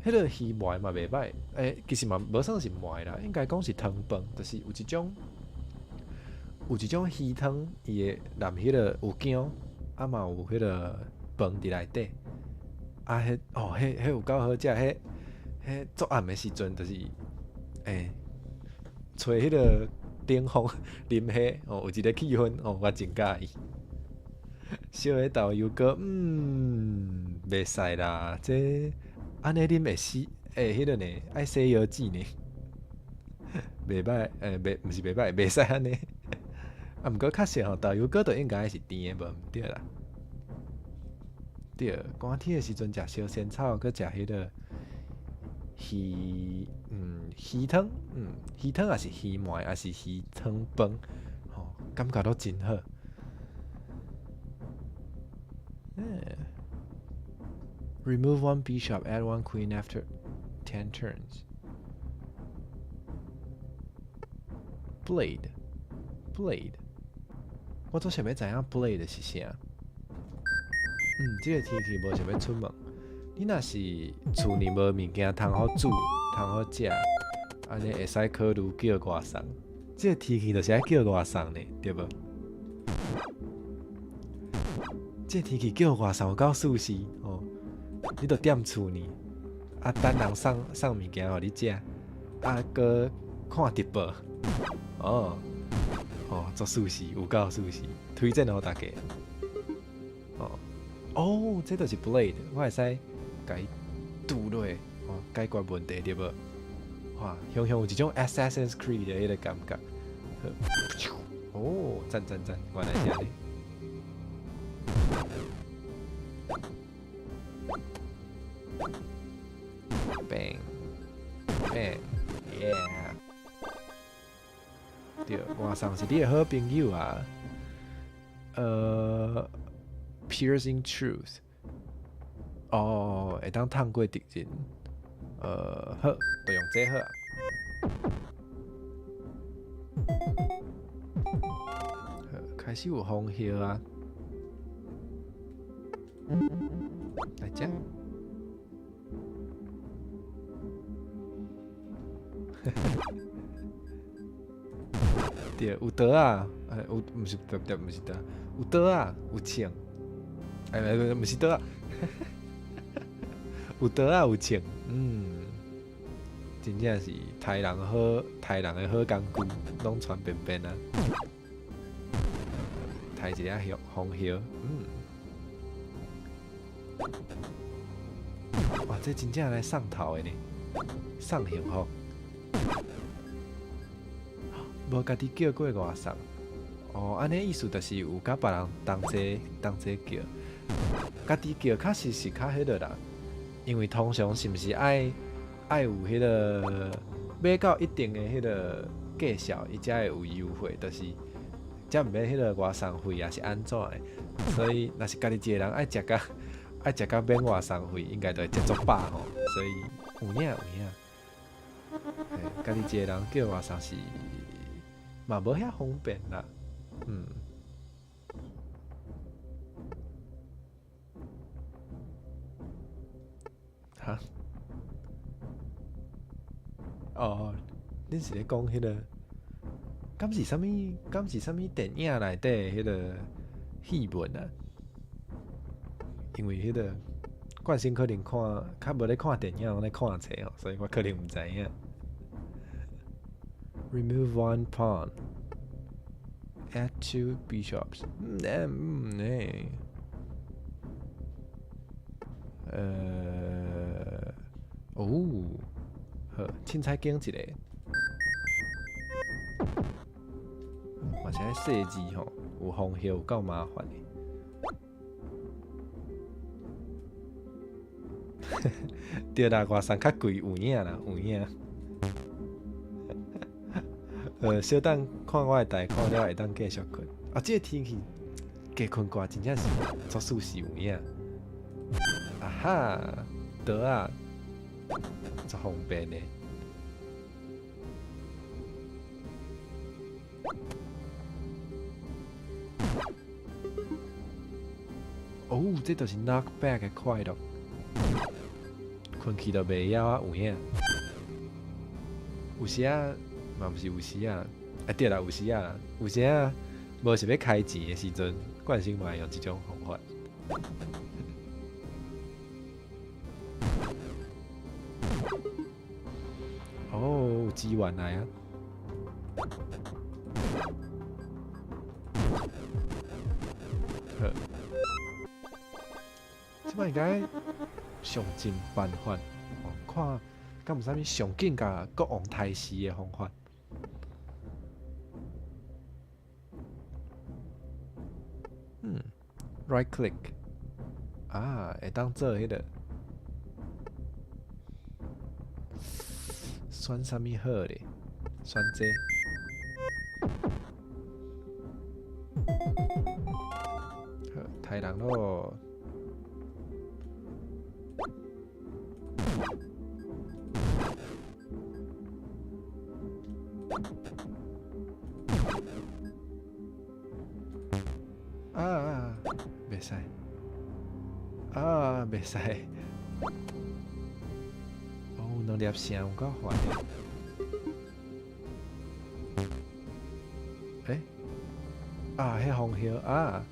彼个魚糜嘛袂䆀，欸，其實嘛無算是糜啦，應該講是湯飯，就是有一種魚湯，伊會淋彼个有薑，啊嘛有彼个飯佇內底。啊，彼哦，彼有夠好食，彼足暗的時陣，就是欸，吹彼个冷風，啉彼哦，有一个氣氛哦，我真佮意。燒的豆油膏，袂使啦，這按呢啉會死，欸，彼个呢，愛洗腰子呢，袂䆀，欸，袂，毋是袂䆀，袂使按呢。啊，毋過確實吼，豆油膏就應該是甜的，無毋對啦。對，寒天的時陣食燒仙草，閣食彼个魚湯，魚湯抑是魚糜，抑是魚湯飯，吼，感覺攏真好。Remove one bishop, add one queen after 10 turns. Blade, blade. 我足想欲知影 blade 是啥。這个天氣無想欲出門。你若是厝裡無物件通好煮、通好食，按呢會使考慮叫外送。這个天氣就是愛叫外送呢，對無？這个天氣叫外送有夠舒適哦。你就踮厝呢，啊等人送物件予你食，啊閣看直播，哦哦，足舒適，有夠舒適，推薦予大家。哦哦，這就是 blade，我會使共伊拄落，哦，解決問題對無？哇，雄雄有一種 Assassin's Creed 的彼个感覺。哦，讚讚讚，原來是按呢。Bang bang yeah！對，外送是你的好朋友啊。Piercing Truth，哦，會當探過敵人。好，就用這好啊。好，開始有紅葉啊。來遮。對，有刀啊，欸，有，毋是，對對，毋是刀，有刀啊，有槍，欸，毋是刀啊，有刀啊，有槍，真正是刣人好，刣人的好工具，攏傳便便啊，刣一粒紅葉，哇，這真正來送頭的呢，送幸福。無家己叫過外送，哦，按呢意思就是有共別人同齊同齊叫，家己叫確實是較彼落啦，因為通常是毋是愛愛有彼個買到一定的彼個價數，伊才會有優惠，就是才毋免彼個外送費抑是按怎的。所以若是家己一個人愛食甲愛食甲免外送費，應該就會食足飽吼。所以有影有影，嘿，家己一個人叫外送是嘛無遐方便啦，嗯。哈？哦，恁是咧講彼個？敢是啥物？敢是啥物電影內底彼個戲文啊？因為彼個慣性可能看較無咧看電影，攏咧看冊吼，所以我可能毋知影。Remove one pawn. Add two bishops. 嗯欸。哦，好，凊彩揀一個，嘛是愛細緻吼，有風險有夠麻煩的。對啦，外送較貴有影啦，有影。小等看我的台，看了會當繼續睏。啊，這个天氣加睏覺真正是足舒適有影。啊哈，桌仔，足方便的。哦，這就是 knock back 的快樂。睏去就袂枵啊，有影。有時仔嘛毋是有時仔，啊對啦，有時仔啦，有時仔無想欲開錢的時陣，慣性嘛會用這種方法。哦，有資源來啊！好，這擺應該想盡辦法，看敢有啥物上緊共國王刣死的方法。嗯，right click，啊，會當做彼个選啥物好咧？選這個。好，刣人囉。啊啊，袂使。啊，袂使。哦，兩粒聲有夠煩的。欸？啊，彼紅葉啊。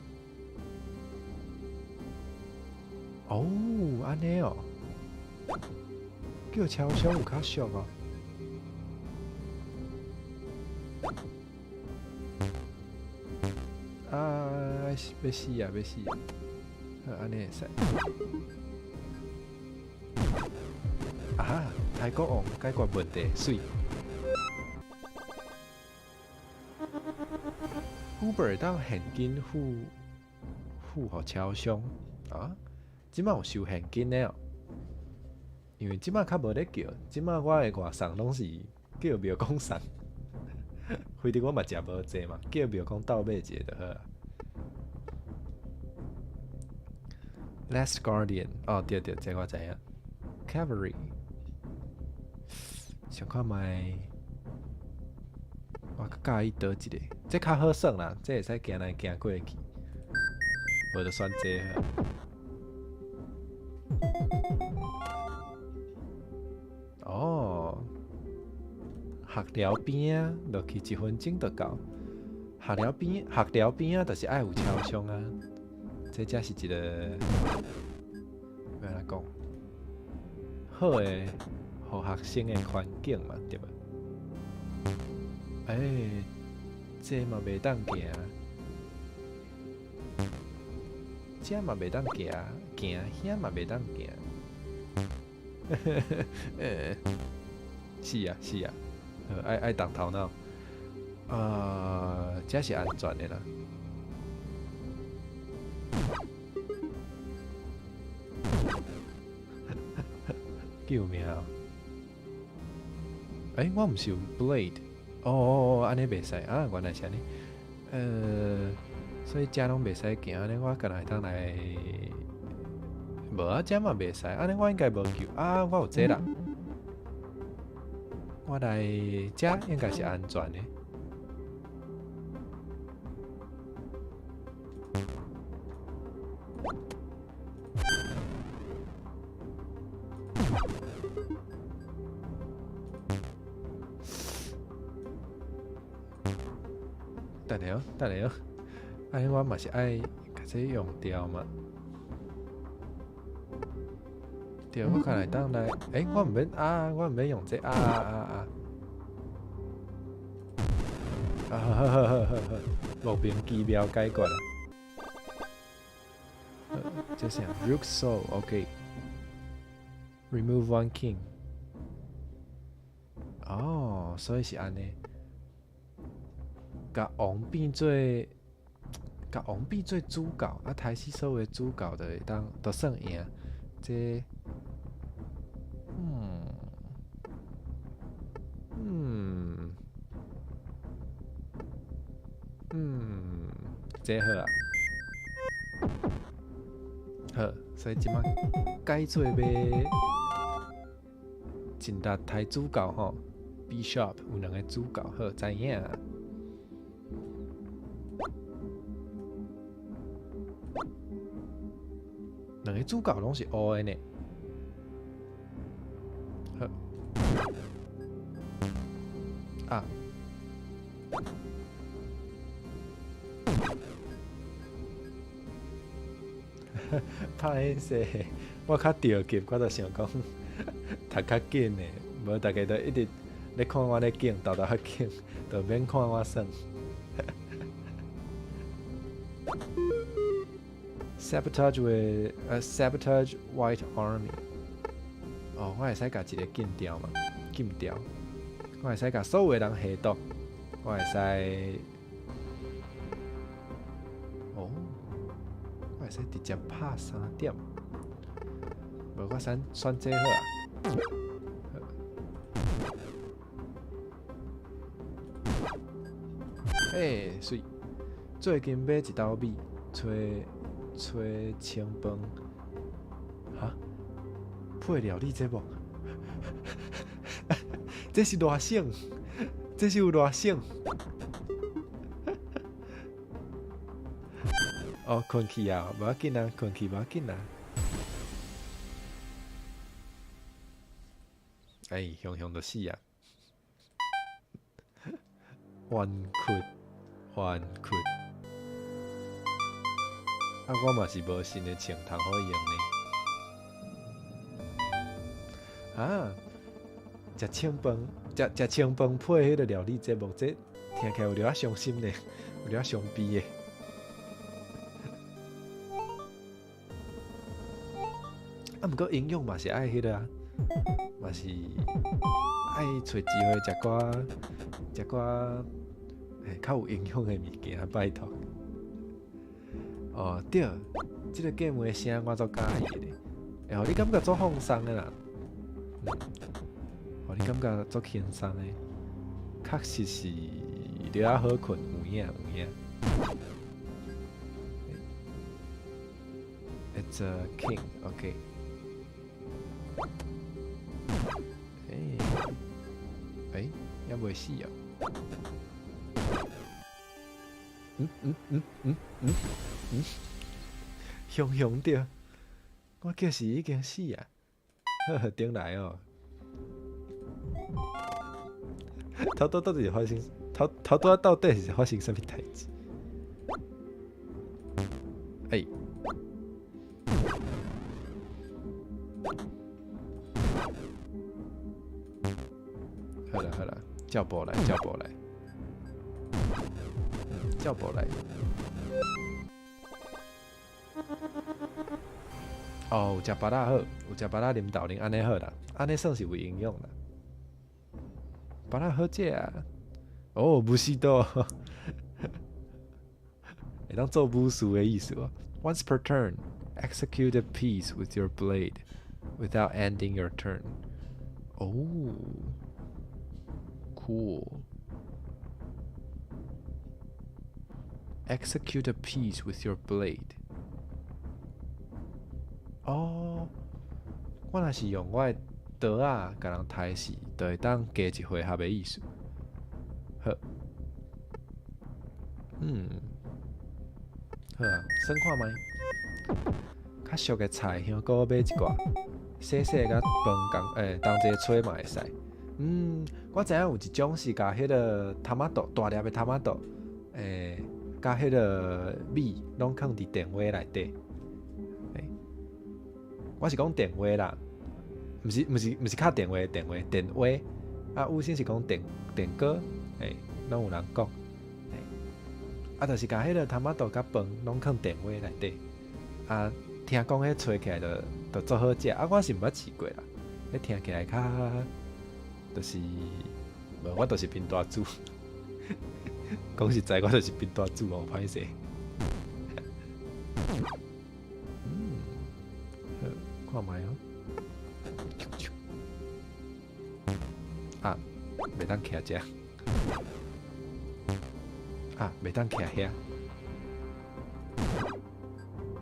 哦，按呢哦。叫超商有較俗哦。啊，欲死啊，欲死啊！好，按呢會使。啊哈，泰國王解決問題，媠。Uber 會當現金付付予超商啊？這擺有收現金的哦。因為這擺較無咧叫，這擺我的外送攏是叫廟公送。反正我嘛食無濟嘛，叫廟公鬥買一个就好啊。Last Guardian，哦對對，這個我知影。Cavalry，想看覓，我較佮意佗一个，這較好耍啦，這會使行來行過去，無就選這個好。哦，學寮邊仔落去一分鐘就到。學寮邊，學寮邊仔就是愛有超商啊。這才是一個，欲按怎講，好的，予學生的環境嘛，對無？欸，這嘛袂當行，這嘛袂當行，行遐嘛袂當行。是啊是啊，愛愛動頭腦，這是安全的啦。救命！欸，我毋是有 blade，哦哦哦，按呢袂使啊，原來是按呢。所以遮攏袂使行，按呢我敢若會當來，無啊，遮嘛袂使，按呢我應該無救啊，我有這啦，我來遮應該是安全的。等下哦，等下哦，按呢我嘛是愛共這用掉嘛。對，我看會當來，欸，我毋免啊，我毋免用這啊啊啊！啊，好好好好好，莫名其妙解決啦。這啥？Rook Soul，OK。Remove one king。哦，所以是按呢。共王變做，共王變做主教，啊，刣死所有主教就會當，就算贏。這，這好啊。好，所以這擺改做欲盡力刣主教吼，Bishop 有兩个主教，好，知影。兩个主教攏是烏的呢。好。啊。歹勢，我較著急，我就想講讀較緊的，無大家都一直咧看我咧揀，沓沓較緊，就免看我耍。Sabotage with sabotage White Army。哦，我會使共一个禁掉嘛？禁掉。我會使共所有的人下毒。我會使，哦，我會使直接拍3點。無，我選選這好啊。欸，媠！最近買一斗米，揣揣清飯，哈？配料理節目？這是熱省？這是有熱省？哦，睏去啊，無要緊啊，睏去無要緊啊。哎，雄雄就死啊！冤屈，冤屈。啊，我嘛是無新的銃通好用呢。啊，食清飯，食食清飯配彼个料理節目，這聽起來有點仔傷心呢，有點仔傷悲的。啊，毋過營養嘛是愛彼个啊，嘛是愛揣機會食寡食寡，欸，較有營養的物件，拜託。哦，對，這个 game 的聲我足佮意的，會予你感覺足放鬆的啦，予你感覺足輕鬆的，確實是著愛好睏，有影有影。It's a king, OK。欸，欸，猶未死哦。嗯嗯嗯嗯嗯嗯，雄雄著，我叫是已經死啊！呵呵，頂來哦。頭拄到底是發生，頭頭拄仔到底是發生啥物代誌？欸，好啦好啦，照步來，照步來，照步來。哦，有食芭樂好，有食芭樂啉豆奶，按呢好啦，按呢算是有營養啦。芭樂好食啊！哦，武士刀，會當做武士的意思哦。Once per turn, execute a piece with your blade. without ending your turn. Oh, cool. Execute a piece with your blade. 哦，我若是用我的刀仔共人刣死，就會當加一回合的意思。好，好啊，耍看覓。較俗的菜，香菇買一寡，細細佮飯仝，同齊炊嘛會使。我知影有一種是共彼个 tomato 大粒的 tomato，佮彼个米攏囥佇電話內底。我是講電話啦，毋是敲電話的電話，電話。啊，有先是講電電鍋，攏有人講。啊，就是共彼个 tomato 佮飯攏囥電話內底。啊，聽講彼炊起來就足好食，啊，我是毋捌試過啦。彼聽起來較，就是，無我就是貧大主。講實在，我就是貧大主哦，歹勢。好，看覓哦。啊，袂當徛遮。啊，袂當徛遐。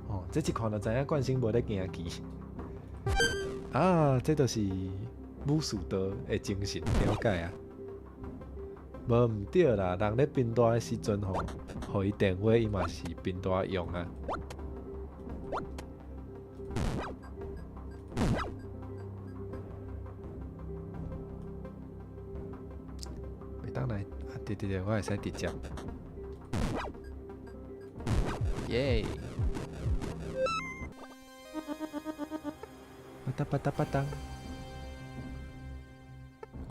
哦，這一看就知影冠生無咧行棋。啊，這就是武士道的精神，了解啊？無毋對啦，人咧貧惰的時陣吼，予伊電話，伊嘛是貧惰用啊。袂當來，啊對對對，我會使直接。耶！吧嗒吧嗒吧嗒，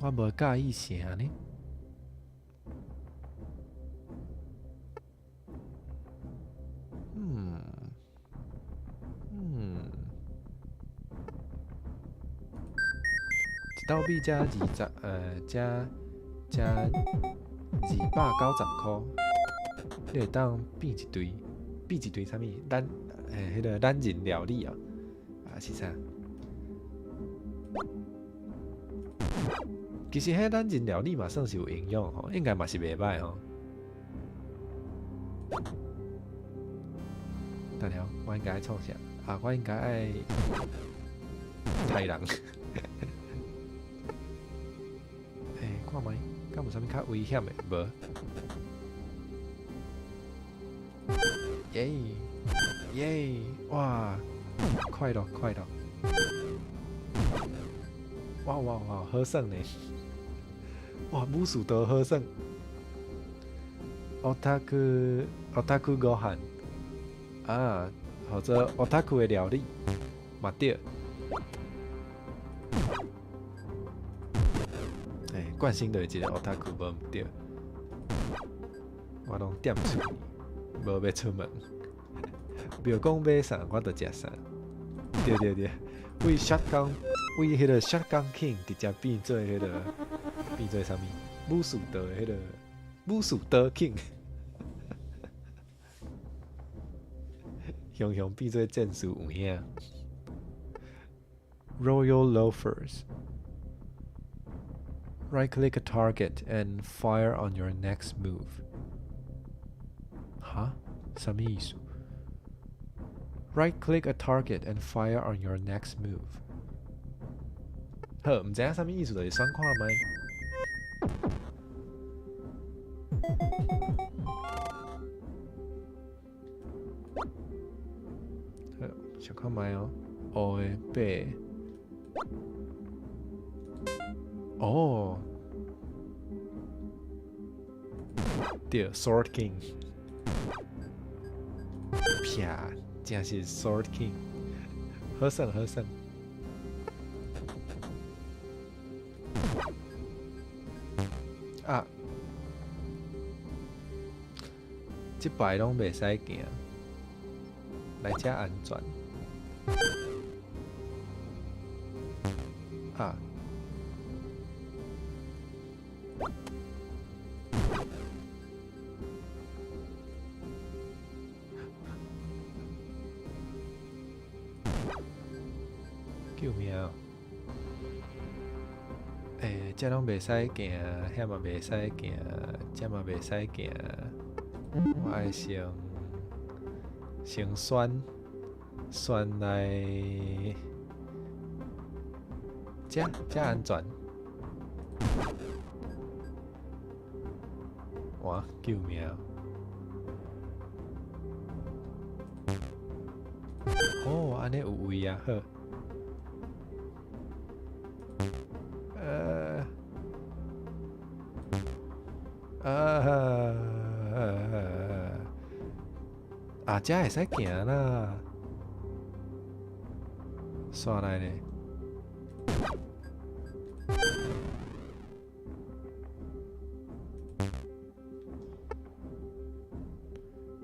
我無佮意啥呢？一斗米才20，才290箍，你會當變一堆，變一堆啥物？懶，彼个懶人料理哦，啊是啥？其實彼懶人料理嘛算是有營養吼，應該嘛是袂䆀吼。等下，我應該愛創啥？啊，我應該愛刣人。看覓，敢有啥物較危險的？無。耶耶！哇，快樂快樂！哇哇哇，好耍呢！哇，武士道好耍。オタクオタクご飯啊，或者オタク的料理嘛對。慣性就是一个オタク無毋對，我攏踮厝裡，無欲出門。廟講買啥，我就食啥。對對對，為 Shotgun，為彼个 Shotgun King 直接變做彼个，變做啥物？武士道的彼个武士刀 King，雄雄變做戰士有影。Royal Loafers。Right-click a target and fire on your next move. 哈？啥物意思？Right-click a target and fire on your next move. 好，毋知影啥物意思，就是選看覓。好，小看覓哦。黑的白。哦。對，Sword King。啪，真是 Sword King，好耍好耍。啊，這擺攏袂使行，來遮安全。啊。救命！欸，這攏袂使行，遐嘛袂使行，這嘛袂使行。我愛先選選來，這這安全。哇！救命！哦，按呢有位啊，好。啊，這會使行啦，煞來咧。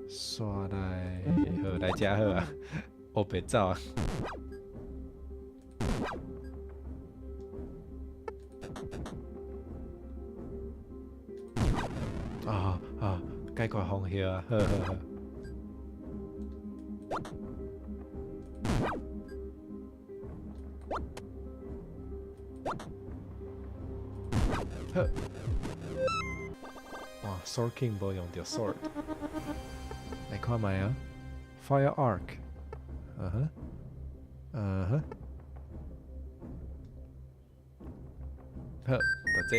煞來，好來遮好啊，烏白走啊。啊啊！解決風險啊！好好好。好。哇，Sword King 無用著 sword。來看覓啊？Fire Arc。嗯哼。嗯哼。好，就這，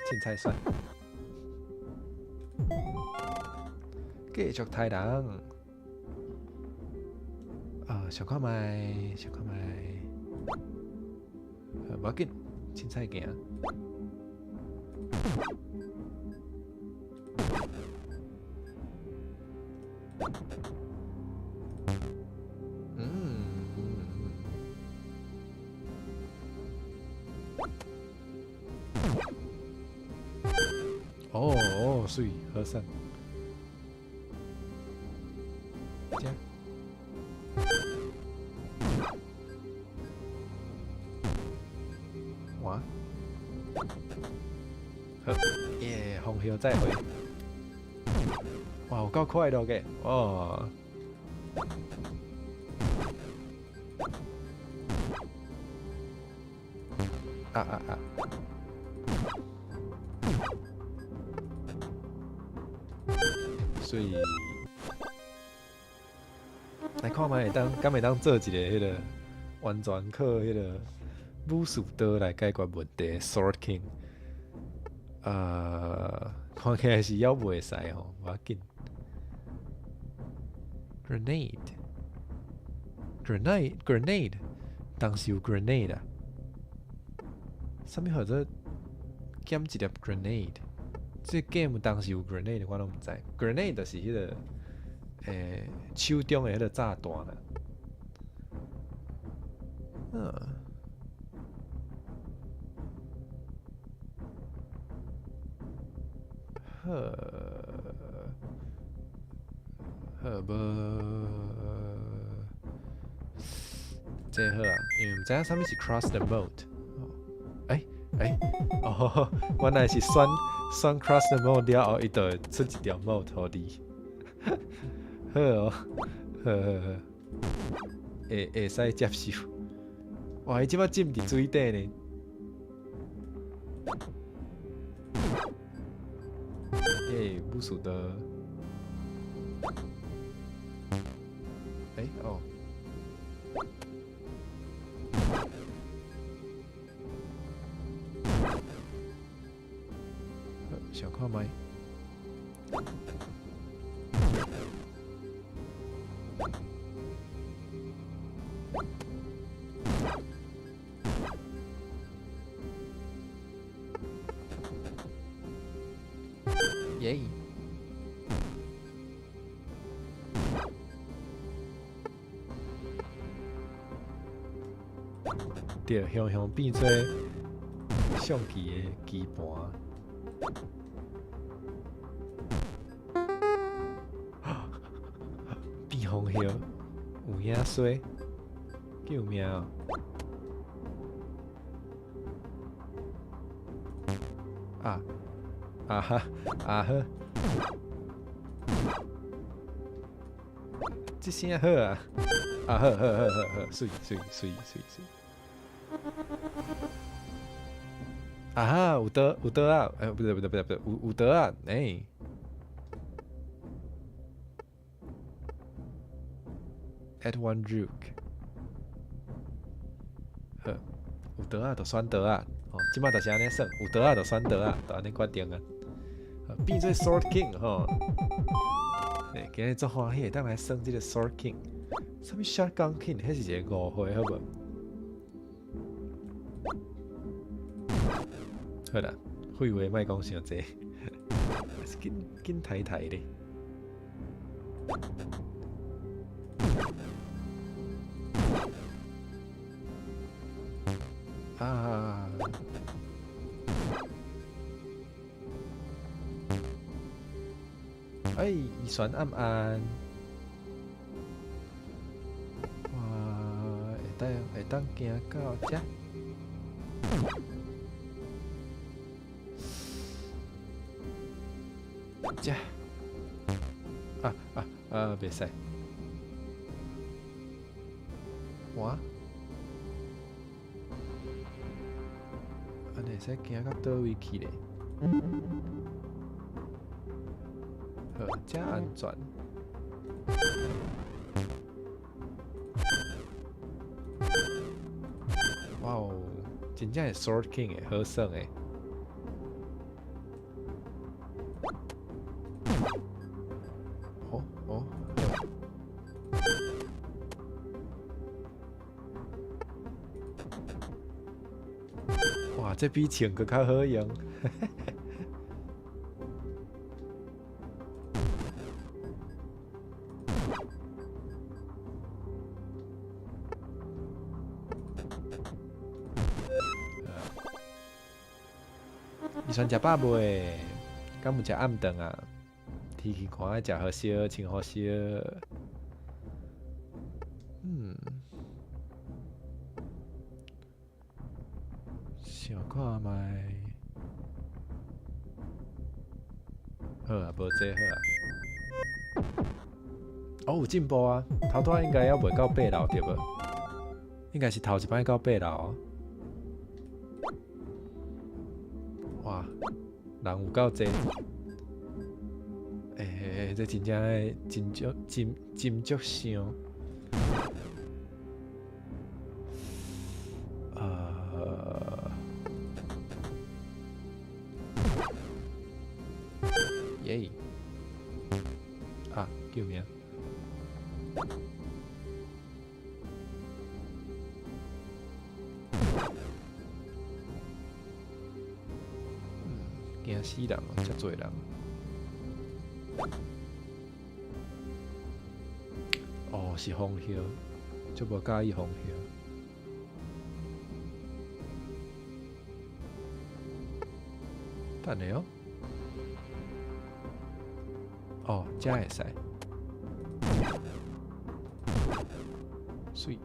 凊彩選。繼續刣人。啊，想看覓，想看覓。無要緊，凊彩行。嗯。哦哦，媠，好耍。這。哇！好，耶，紅葉再會。哇，有夠快樂嘅，哦。啊啊啊！所以來看覓會當，敢會當做一個彼個完全靠彼個武士刀來解決問題，Sword King。看起來是猶袂使吼，無要緊。Grenade，grenade，grenade，當時有 grenade 啊？啥物號做撿一粒 grenade？這個 game 當時有 grenade，我攏毋知。grenade 就是彼個手中的彼個炸彈啦。嗯。好，好無，這好啊，因為毋知影啥物是 cross the moat。欸欸，哦，原來是選選 cross the moat 了後，伊就會出一條 moat 予你。好哦，好好好，會會使接受。哇，伊這擺浸佇水底呢。耶，武士刀。欸哦。想看覓。耶！對，雄雄變做相機的機盤。變紅葉，有影衰，救命！啊啊哈啊好，這聲好啊！啊好好好好好，媠媠媠媠媠。啊哈，有刀有刀啊！欸，不對不對不對不對，有刀啊！欸，Add one rook。好，有刀啊，就選刀啊！哦，這擺就是按呢算，有刀啊就選刀啊，就按呢決定啊。變做 Sword King 吼，欸，今日足歡喜會當來耍這個 Sword King。啥物 Shotgun King？彼是一個誤會，好無？好啦，廢話莫講傷濟，是緊緊刣刣咧。啊！哎，伊旋暗暗，哇！會當行到遮。遮啊啊啊！袂使，哇！按呢會使行到佗位去咧？好，遮安全。哇哦，真正是 Sword King 的，好耍的。哦哦，哇，這比槍閣較好用。伊算食飽未？敢有食暗頓啊？天氣看愛食予燒，穿予燒。嗯，想看覓。好啊，無這好啊。哦，有進步啊！頭拄仔應該猶未到八樓對無？應該是頭一擺到八樓哦。哇，人有夠濟。欸，這真正的真足真真足像。耶！啊，救命！驚死人哦，遮濟人。哦，是紅葉，足無佮意紅葉。等下哦。哦，遮會使。媠。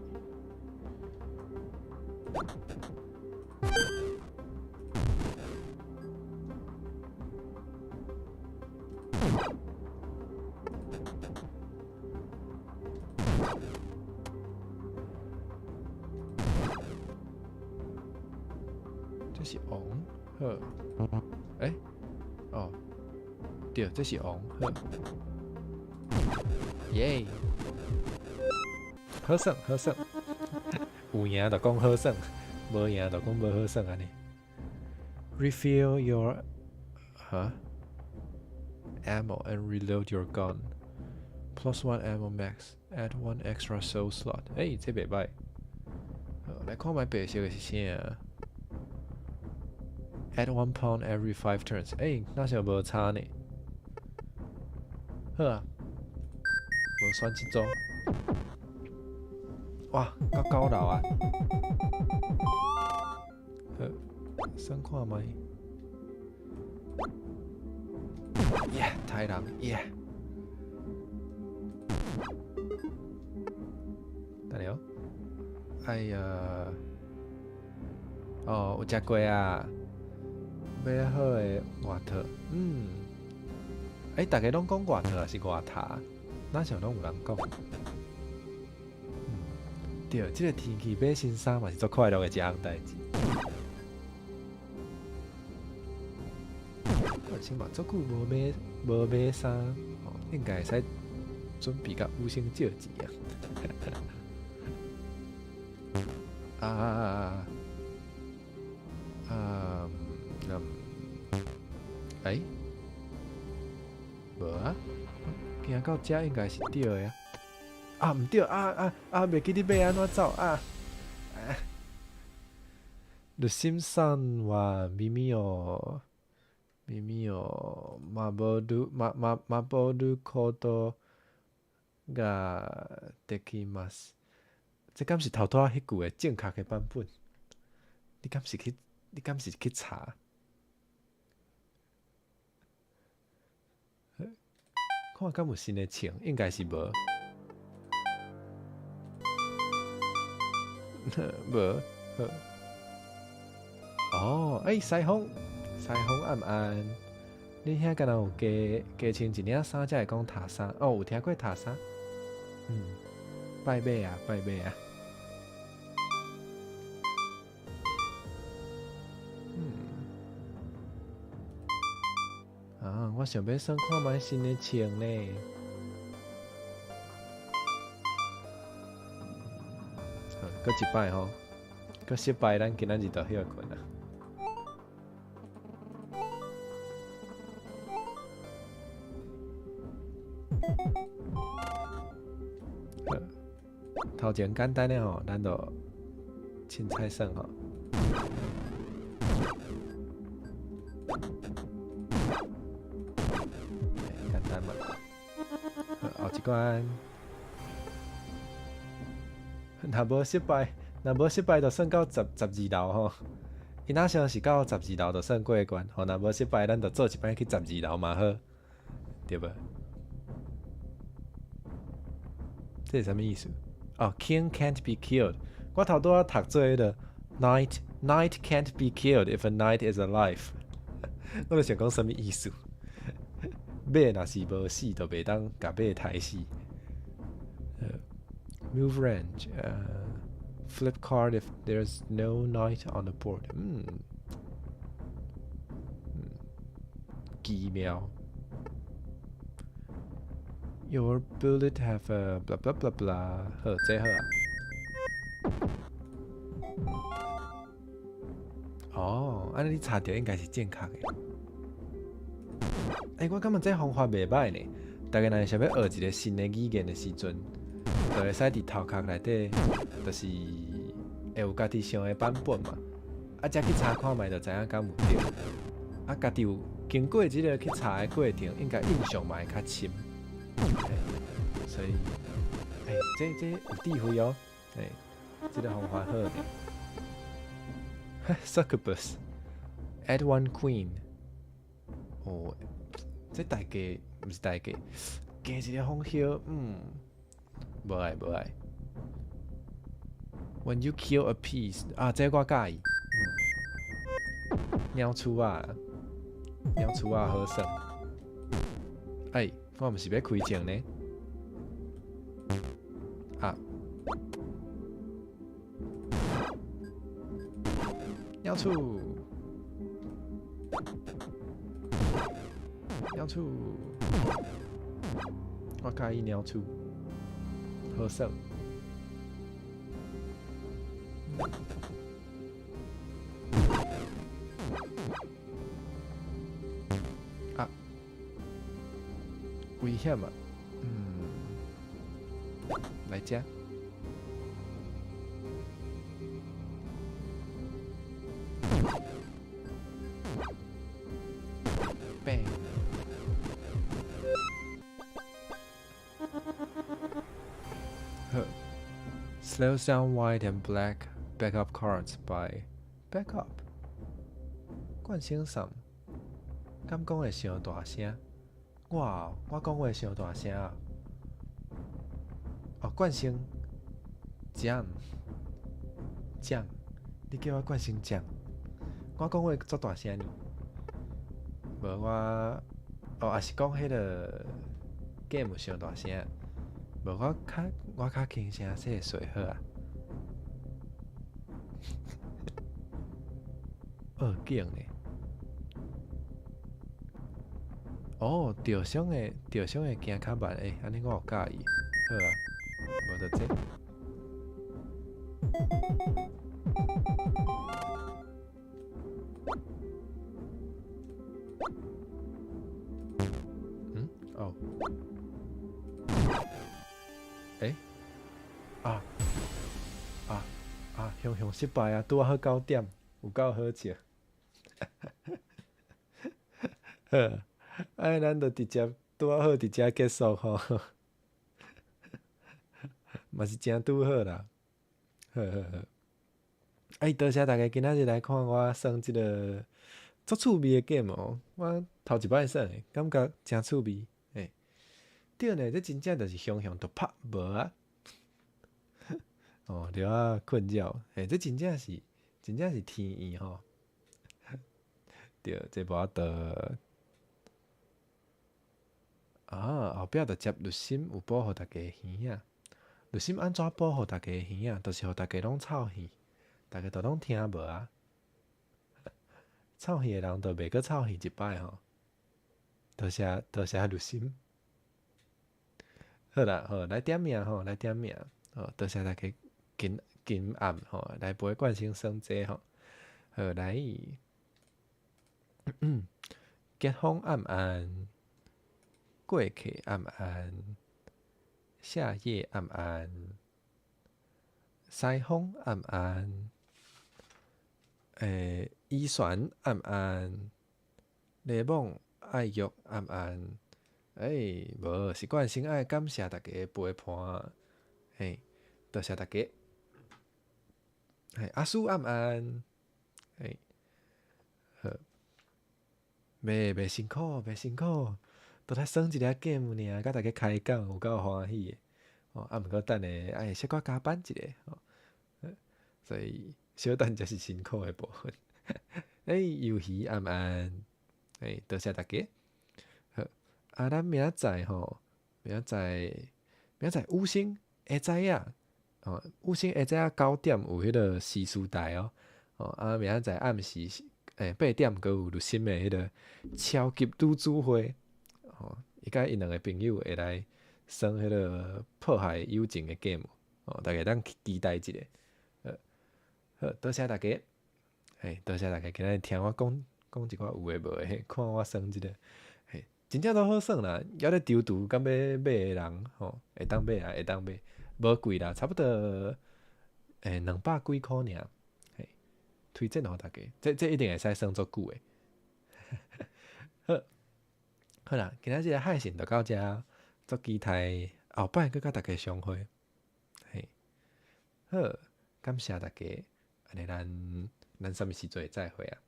這是王，好。欸，哦，對，這是王，好。耶！好耍，好耍。有贏就講好耍，無贏就講無好耍按呢。Refill your 哈 ammo and reload your gun. Plus one ammo max. Add one extra soul slot. 欸，這袂䆀。好，來看覓白色的是啥？Add one pawn every five turns. 欸，若像無差呢。好啊，無選這組。哇，到九樓啊！好，算看覓。耶，刣人耶！等下哦。哎呀，哦，有食過啊？買好的外套，嗯，欸，逐家攏講外套抑是外頭？哪像攏有人講？嗯，對，這個天氣買新衫嘛是足快樂的一項代誌。冠生嘛足久無買衫，吼，應該會使準備共雨生借錢啊！啊啊啊啊！啊嗯，欸，無啊，行到遮應該是對的啊！啊，毋對，啊啊啊！袂記得欲按怎走啊！啊！ルシムさんは耳を守るまま守ることができます。這敢是頭拄仔彼句的正確的版本？你敢是去查？看敢有新的穿，應該是無。無。好。哦，欸，西風，西風暗暗，恁遐敢若有加加穿一領衫才會講塔衫？哦，有聽過塔衫？嗯，拜馬啊，拜馬啊。嗯。啊，我想欲耍看覓新的穿呢。好，閣一擺吼，閣失敗，咱今仔日就歇睏啊。好，頭前簡單的吼，咱就凊彩耍吼。簡單嘛。好，後一關，若無失敗，若無失敗，就算到12樓吼。伊若像是到十二樓就算過關，吼，若無失敗，咱就做一擺去十二樓嘛好，對無？這是啥物意思？哦，King can't be killed。我頭拄仔讀做彼個 Knight can't be killed if a knight is alive。我就想講啥物意思？馬若是無死，就袂當共馬刣死。Move range，flip card if there's no knight on the board。嗯，嗯，奇妙。Your bullet have a blah blah blah blah。好，這好啊。哦，按呢你查著應該是正確的。欸，我感覺這方法袂䆀呢。大家若是想欲學一個新的語言的時陣，就會使佇頭殼內底，就是會有家己想的版本嘛。啊，才去查看覓，就知影敢有對。啊，家己有經過這個去查的過程，應該印象嘛會較深。所以，欸，這有智慧哦。欸，這個方法好呢。Succubus, add one queen。哦，這代價毋是代價，加一個皇后，嗯，無愛無愛。When you kill a piece，啊，這我佮意。鳥鼠仔，鳥鼠仔好耍。欸，我毋是欲開槍呢。啊！鳥鼠，鳥鼠，我佮意鳥鼠，好耍。啊，危險啊！嗯，來遮。Bang！好，Slows down white and black backup cards by backup。冠先生，敢講會傷大聲？我我講話傷大聲啊！哦，冠生醬醬，你叫我冠生醬，我講話足大聲呢。無我，哦，抑是講彼個 game 傷大聲，無我較輕聲細細好啊。惡景呢。哦，著傷的行較慢，欸，按呢我有佮意。好啊，無就這。嗯？哦。欸？啊啊啊！雄雄失敗啊，拄仔好9點，有夠好笑。好，按呢咱就直接拄仔好佇遮結束吼，嘛是誠拄好啦。好好好，哎，多謝大家今仔日來看我耍這个足趣味的 game 哦，我頭一擺耍的，感覺誠趣味。欸，對呢，這真正就是雄雄就拍無啊。哦，著啊困擾，欸，這真正是天意吼。對，這無法度。啊，後壁就接律心有保護大家的耳仔。律心按怎保護大家的耳仔？就是予大家攏臭耳，大家都攏聽無啊。臭耳的人就袂閣臭耳一擺吼。多謝多謝律心。好啦，好來點名吼，來點名。好，多謝大家今今暗吼來陪冠生耍這吼。好來，結風暗暗，過客暗暗，夏夜暗暗，西風暗暗，欸，依璇暗暗，雷夢愛玉暗暗，欸，無，是冠生愛感謝大家的陪伴，嘿，多謝大家。嘿，阿蘇暗暗，嘿，好，袂袂辛苦，袂辛苦，都來耍一下 game 爾，佮大家開講，有夠歡喜的。哦，啊，毋過等下愛小可加班一下，吼，所以小等才是辛苦的部分。欸，魷魚暗暗，欸，多謝大家。好，啊，咱明仔載吼，明仔載，明仔載五星會知影，哦，五星會知影9點有彼个時事台哦，哦，啊，明仔載暗時8點閣有律心的彼个超級女子會，哦，伊佮𪜶兩个朋友會來耍彼个破壞友情的 game，哦，大家當期待一下。好，好，多謝大家，嘿，多謝大家今仔日聽我講講一寡有的無的，看我耍這个，嘿，真正都好耍啦，猶咧躊躇敢欲買的人吼，會當買啊，會當買，無貴啦，差不多200幾箍爾，嘿，推薦予大家，這一定會使耍足久的。好，好啦，今仔日的配信就到遮，足期待後擺閣佮大家相會，嘿，好，感謝大家，按呢咱啥物時陣會再會啊？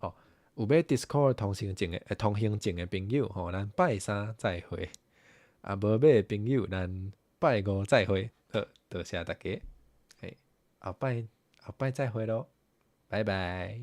哦，有買 Discord 通行證的朋友吼，咱拜三再會；啊，無買的朋友，咱拜五再會。好，多謝大家，嘿，後擺後擺再會囉，拜拜。